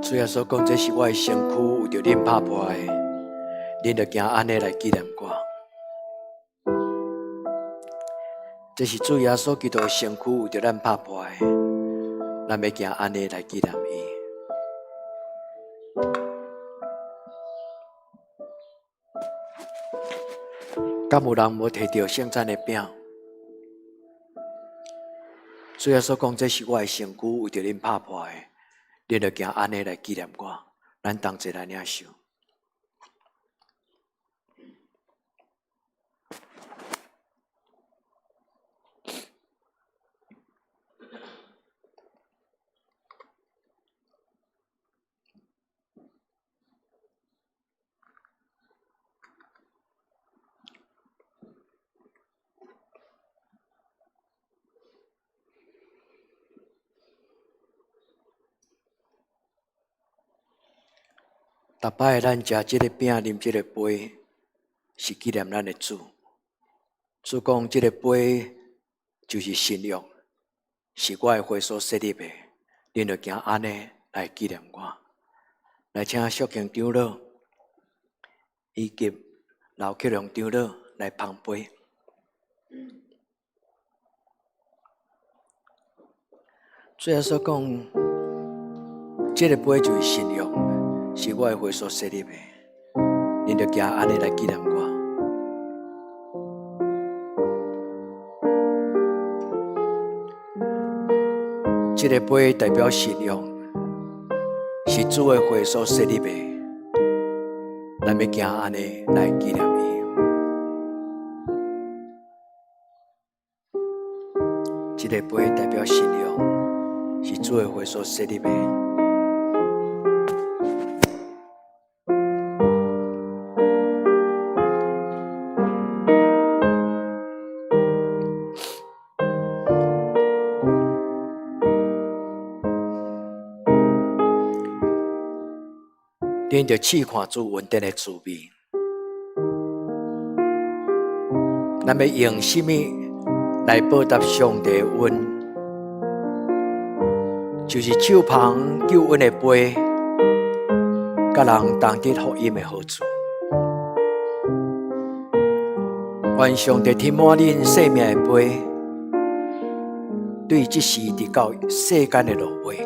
主耶穌講：這是我的身軀，為著恁拍破的，恁著行按呢來紀念我。這是主耶穌基督的身軀，為著咱拍破的，咱欲行按呢來紀念伊。敢有人無提著聖餐的餅？主耶穌講：這是我的身軀，為著恁拍破的，恁著行按呢來紀念我。咱同齊來領受。逐擺咱食這个餅、啉這个杯，是紀念咱的主。主講，這個杯就是新約，是我的血所設立的，恁著行按呢來紀念我。來請淑慶長老以及劉克良長老來捧杯。主耶穌講，這个杯就是新約，是我的血所設立的，恁著行按呢來紀念我。這个杯代表新約，是主的血所設立的，咱欲行按呢來紀念伊。這个杯代表新約，是主的血所設立的。恁著試看主恩典的滋味。咱欲用啥物來報答上帝的恩？就是手捧救恩的杯，佮人同得福音的好處。願上帝添滿恁生命的杯，對這時直到世間的落尾。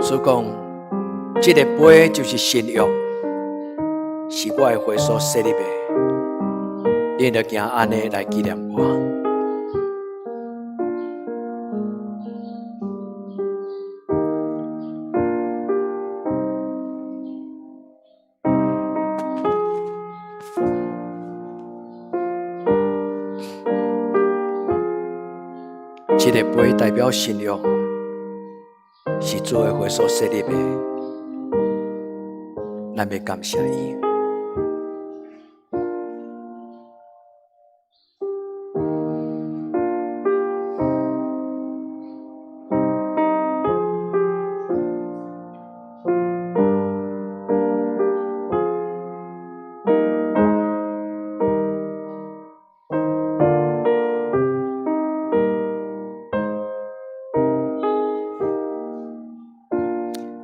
主講，這个杯就是新約，是我的血所設立的，恁著行按呢來紀念我。這个杯代表新約，是主的血所設立的，咱欲感謝伊。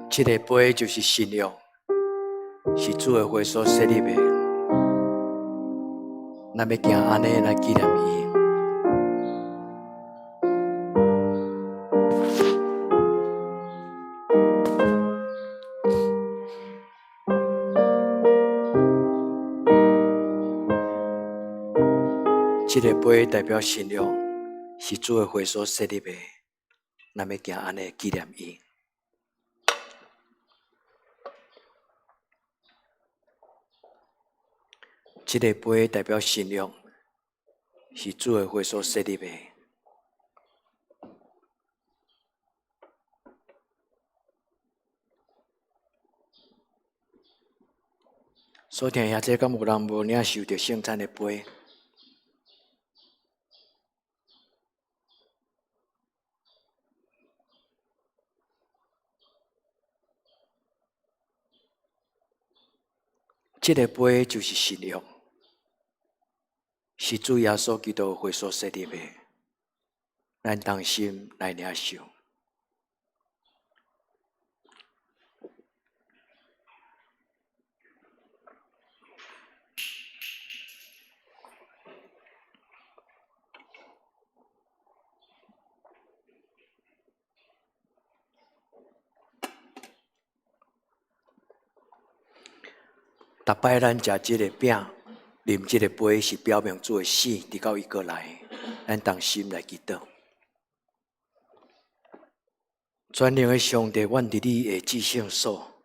這个杯就是新約，是主的血所設立的，咱欲行按呢來紀念伊。這个杯代表新約，是主的血所設立的，咱欲行按呢紀念伊。這个杯代表新約，是主的血所設立的。所聽遐濟，敢有人無領受著聖餐的杯？這个杯就是新約，是主耶穌基督血所設立的。咱同心來領受。逐擺咱食這个餅、啉這个杯，是表明主的死，直到伊閣來。咱同心來祈禱。全能的上帝，阮佇你的至聖所，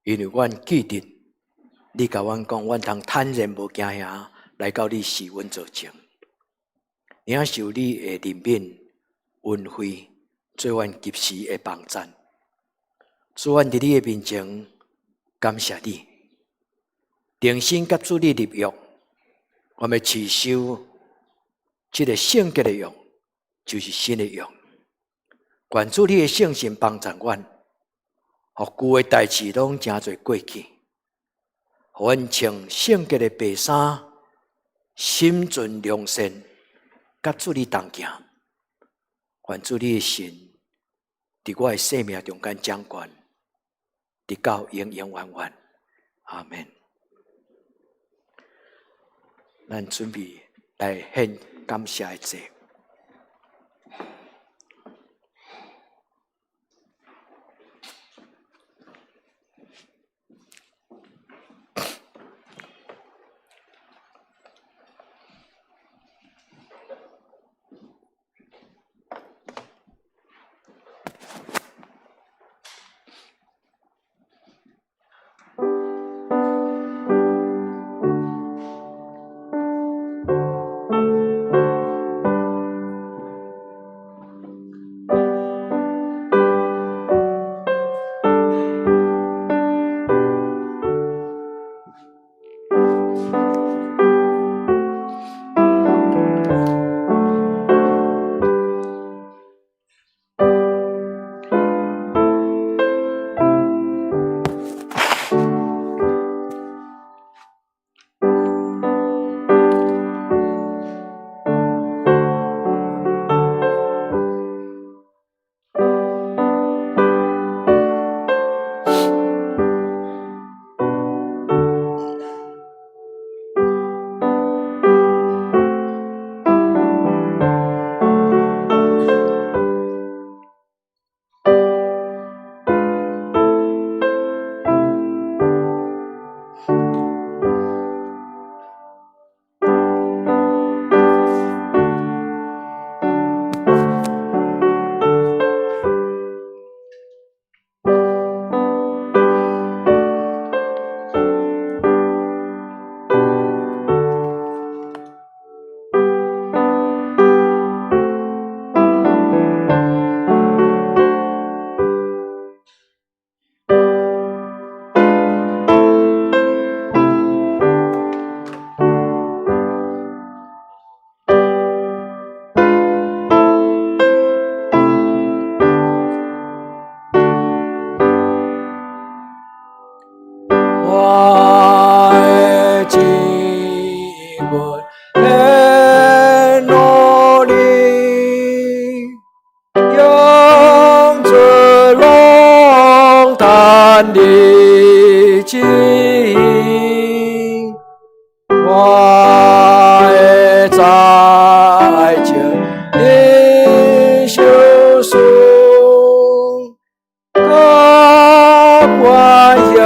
因為阮記得你共阮講，阮通坦然無驚嚇來到你施恩座前，領受你的憐憫、恩惠，做阮及時的幫贊。主，阮佇你的面前感謝你。重新佮主你立約，我們持守這个聖潔的約，就是新的約。願主你的聖神幫助阮，予舊的代誌攏成做過去，予阮穿聖潔的白衫，心存良善，佮主你同行。願主你的神佇我的生命中間掌權，直到永永遠遠。阿們。咱準備來獻感謝的祭。我的生活的努力，用做攏趁日子，我的才情你相思，搁欢迎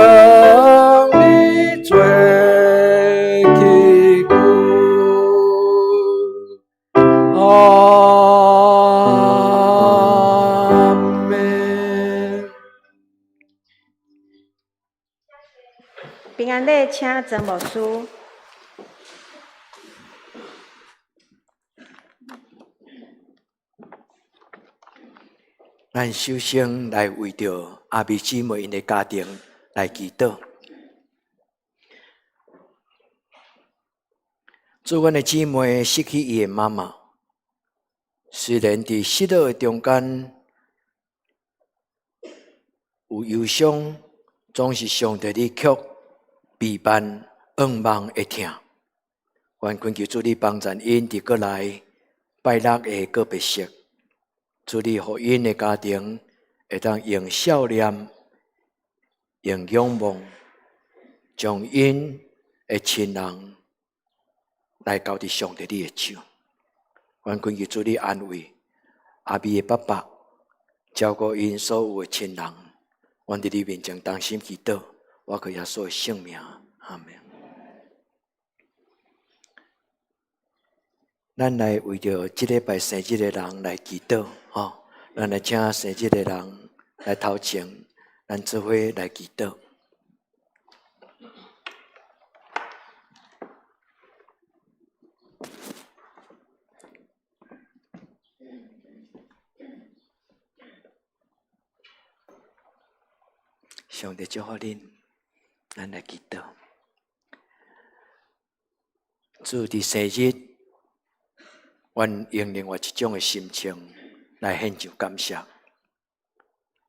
你做器具。阿們。平安禮，請曾牧師。咱首先來為著阿美姊妹𪜶的家庭來祈禱。主，阮的姊妹失去伊的媽媽，雖然佇失落的中間有憂傷，總是上帝你卻備辦願望的疼。願懇求主你幫贊𪜶佇閣來拜六的告別式，主你予𪜶的家庭會當用笑臉、用仰望，將𪜶的親人來交佇上帝你的手。願懇求主你安慰阿美的爸爸，照顧𪜶所有的親人。阮佇你面前同心祈禱，我靠耶穌的聖名，阿們。咱來為著這禮拜生日的人來祈禱，吼！咱來請生日的人來頭前，咱做伙來祈禱。上帝祝福恁，咱來祈禱。主佇生日。阮用另外一種的心情來獻上感謝。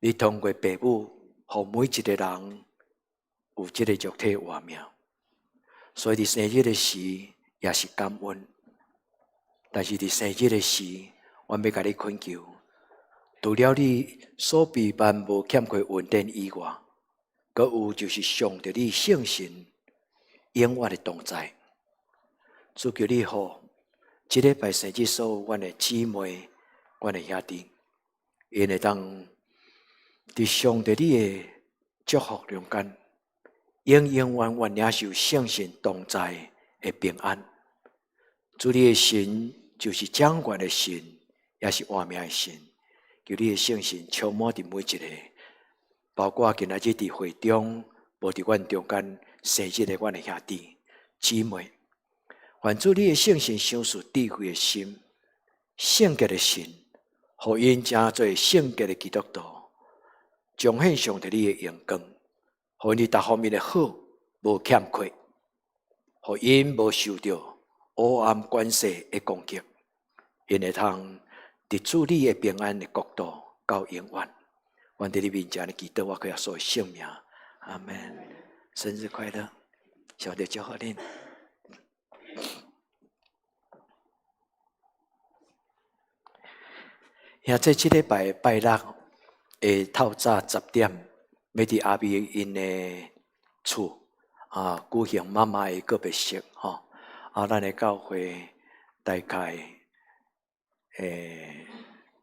你通過父母，予每一個人有這个肉體活命，所以佇生日的時也是感恩。但是佇生日的時，阮欲共你懇求，除了你所備辦無欠缺恩典以外，閣有就是上帝你聖神永遠的同在。主求你予這禮拜生日所有阮的姊妹、阮的兄弟，𪜶會當佇上帝你的祝福中間，永永遠遠領受聖神同在的平安。主你的神就是掌權的神，也是活命的神。求你的聖神充滿佇每一个，包括今仔日佇會中，無佇阮中間生日的阮的兄弟姊妹。願主你的聖神賞賜智慧的心、聖潔的心，予𪜶成做聖潔的基督徒，彰顯上帝你的榮光，予𪜶佇逐方面的好無欠缺，予𪜶無受著黑暗權勢的攻擊，𪜶會通佇主你的平安的國度到永遠。阮佇你面前的祈禱，我靠耶穌的聖名，阿們。生日快樂，上帝祝福恁。兄弟，這禮拜拜六的透早10點，欲佇阿美𪜶的厝啊舉行媽媽的告別式吼。啊，咱的教會大概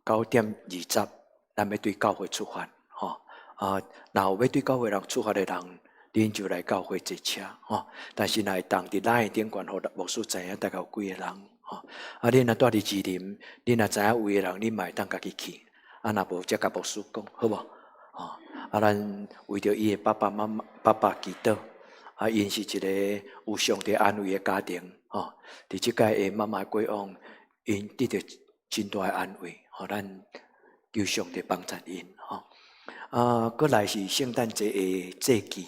9點20，咱欲對教會出發吼。啊，若有欲對教會人出發的人，恁就來教會坐車吼。但是若會當佇 LINE 頂懸，予牧師知影大概有幾个人吼。啊，恁若蹛佇士林，恁若知影位的人，恁嘛會當家己去。啊，若無才共牧師講，好無？吼，啊，咱為著伊的爸爸媽媽、爸爸祈禱。啊，𪜶是一个有上帝安慰的家庭，吼。佇這擺的媽媽過往，𪜶得著真大的安慰，予咱求上帝幫助𪜶，吼。啊，閣來是聖誕節的祭期，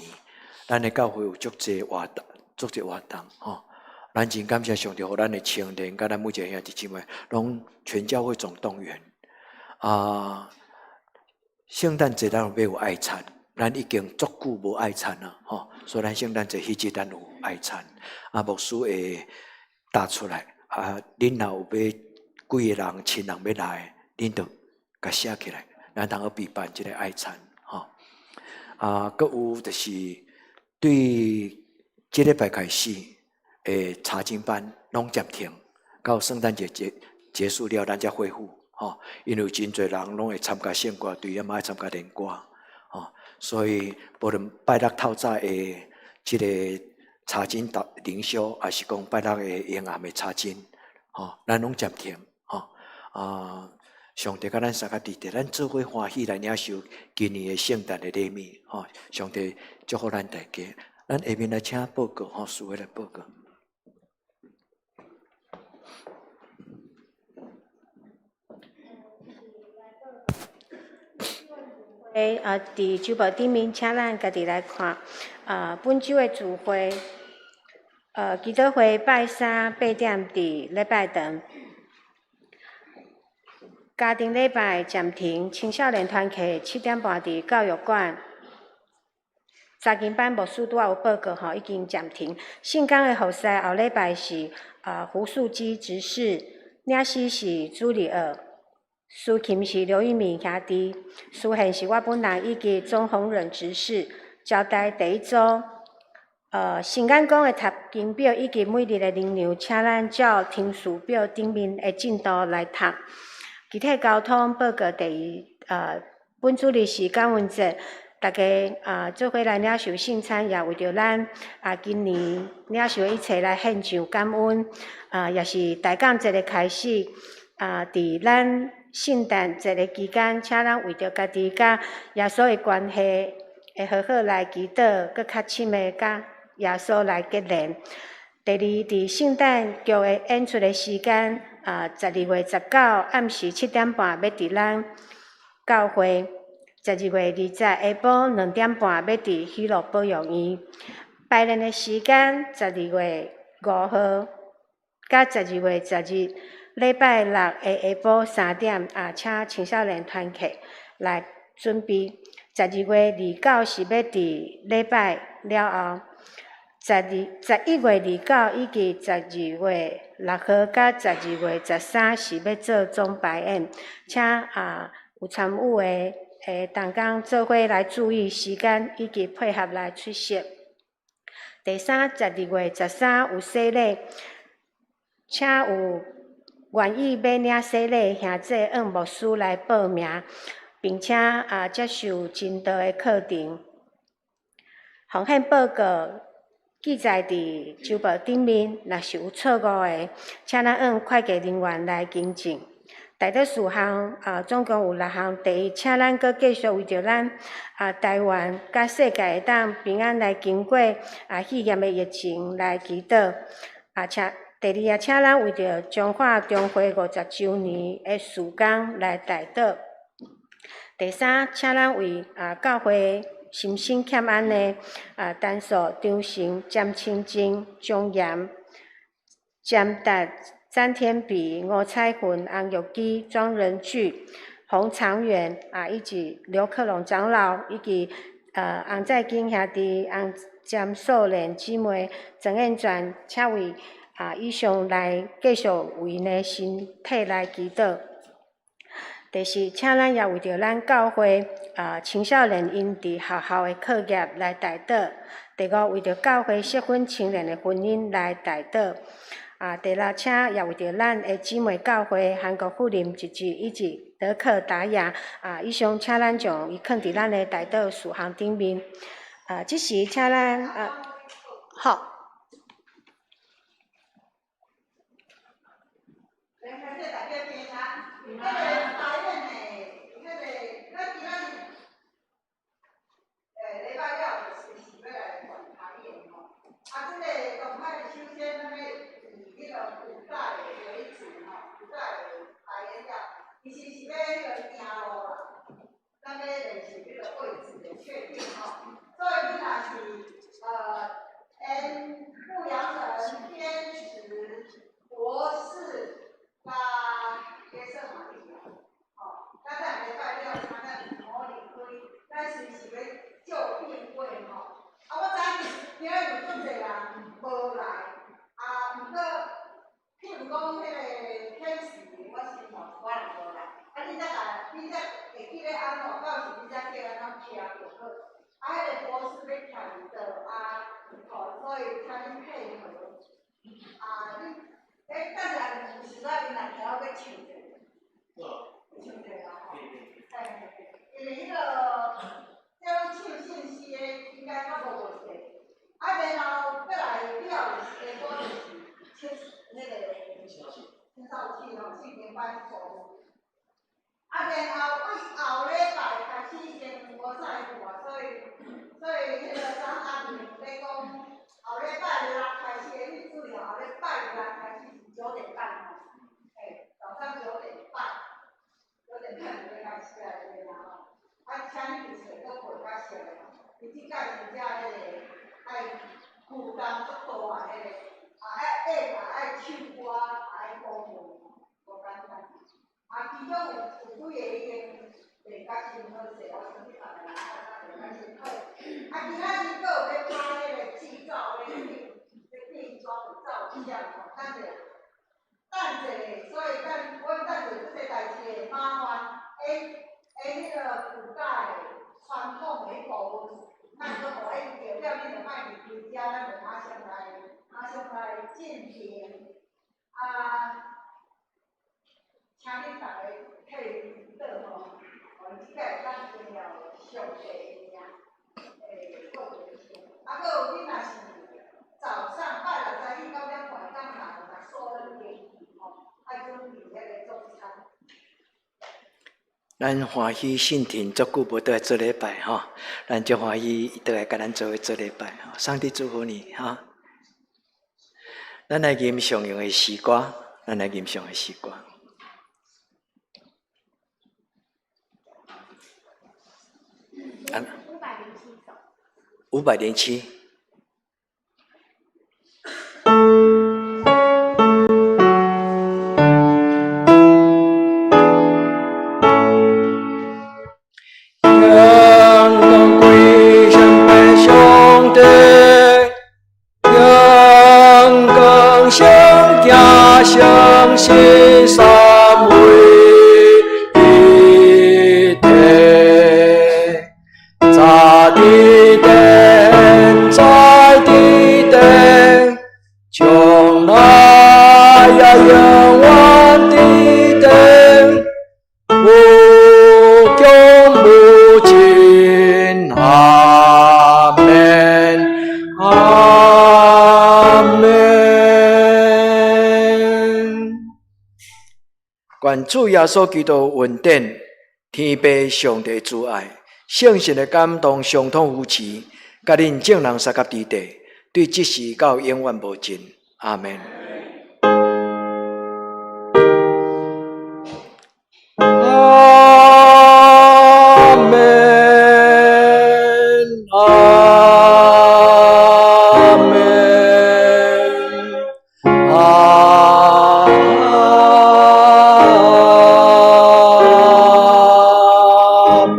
咱的教會有足濟活動，足濟活動，吼。咱真感謝上帝，予咱的青年，佮咱每一个兄弟姊妹，攏全教會總動員。啊，聖誕節咱有欲有愛餐，咱已經足久無愛餐啊，吼，所以咱聖誕節彼日咱有愛餐，啊，牧師會搭出來，啊，恁若有欲幾个人親人欲來，恁就共寫起來，咱通好備辦這个愛餐，吼。啊，閣有就是對這禮拜開始的查經班攏暫停，到聖誕節結束了，咱才恢復，吼。因為有真濟人攏會參加聖歌隊，啊嘛愛參加連歌，吼。所以無論拜六透早的這个查經導靈修，抑是講拜六的下暗的查經，吼，咱攏暫停，吼。啊，上帝佮咱相佮佇，咱做伙歡喜來領受今年的聖誕的禮物，吼。上帝祝福咱大家。咱下面來請報告，吼，司會來報告。佇周報頂面，請咱家己來看。本週的聚會，祈禱會拜三8點佇禮拜堂。家庭禮拜暫停，青少年團契7點半佇教育館。查經班牧師拄仔有報告吼，已經暫停。聖工的服侍後禮拜是胡素姬執事，領詩是朱麗爾，司琴是劉玉敏兄弟，司獻是我本人以及鍾宏仁執事。交代第一週，聖眼光的讀經表以及每日的靈糧，請咱照聽書表頂面的進度來讀。具體交通報告第二，本主日是感恩節，大家做伙來領受聖餐，也為著咱今年領受的一切來獻上感恩。也是大感節的開始。佇咱聖誕節的期間，請咱為著家己佮耶穌的關係，會好好來祈禱，閣較深的佮耶穌來結連。第二，佇聖誕劇的演出的時間，12月19暗時7點半欲佇咱教會；12月20下晡2點半欲佇喜樂保育院。排練的時間，12月5號佮12月10日禮拜六的下晡3點，請青少年團契來準備。12月29是欲佇禮拜了後，11月29以及12月6號佮12月13是欲做總排演，請有參與的同工做伙來注意時間以及配合來出席。第三，十二月十三有洗禮，請有願意欲領洗禮的兄弟向牧師來報名，並且接受證道的課程。奉獻報告記載佇週報頂面，若是有錯誤的，請咱向會計人員來更正。代禱事項總共有六項。第一，請咱閣繼續為著咱台灣佮世界會當平安來經過肺炎的疫情來祈禱。請第二啊，請咱為著彰化中會50週年的事工來代禱。第三，請咱為教會心生欠安的陳素、張成、詹清靜、張嚴、詹達、詹天比、吳彩雲、洪玉基、莊仁巨、洪長遠以及劉克龍長老，以及洪在金兄弟、洪詹素蓮姊妹、曾燕轉，請為以上來繼續為𪜶的身體來祈禱。第四，請咱也為著咱教會青少年𪜶佇學校的課業來代禱。第五，為著教會適婚青年的婚姻來代禱。第六，請也為著咱的姊妹教會韓國富林一致以及德克達雅以上，請咱將伊囥佇咱的代禱事項頂面。這時請咱好。 早上9點半，9點半就開始來這邊啦吼。啊，請你伊這擺真正彼个愛負擔足大彼个，也愛演，也愛唱歌，也愛講話，無簡單。啊，其中有幾个已經練甲真好勢，我相信別个人較練甲真好。啊，今仔日閣有欲拍彼个劇照，欲變裝照相吼，等者，等者，所以咱阮等者這个代誌會麻煩，彼个附加的傳統的彼部分，咱閣予演著了，恁就莫離開遮，咱就馬上來進行。啊，請恁逐个替祈禱吼，予這擺會當榮耀上帝的名，做為聖。啊，閣有恁若是早上拜六早起9點半會當來，若素恩典吼，愛準備彼个早餐。咱歡喜信婷足久無倒來做禮拜吼，咱足歡喜伊倒來共咱做伙做禮拜吼，上帝祝福你哈。咱來吟常用的詩歌，咱來吟常的詩歌。507首。507。陽光歸向白上帝，陽光上行相信三位一體，在地天，在地天，將來也永遠的天，無窮無盡，阿們，阿們。願主耶穌基督恩典，天父上帝慈愛，聖神的感動，相通扶持，佮恁眾人相佮佇地，對這時到永遠無盡。阿們。阿們，阿們，阿們。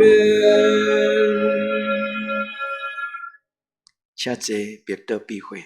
請坐，別倒閉會。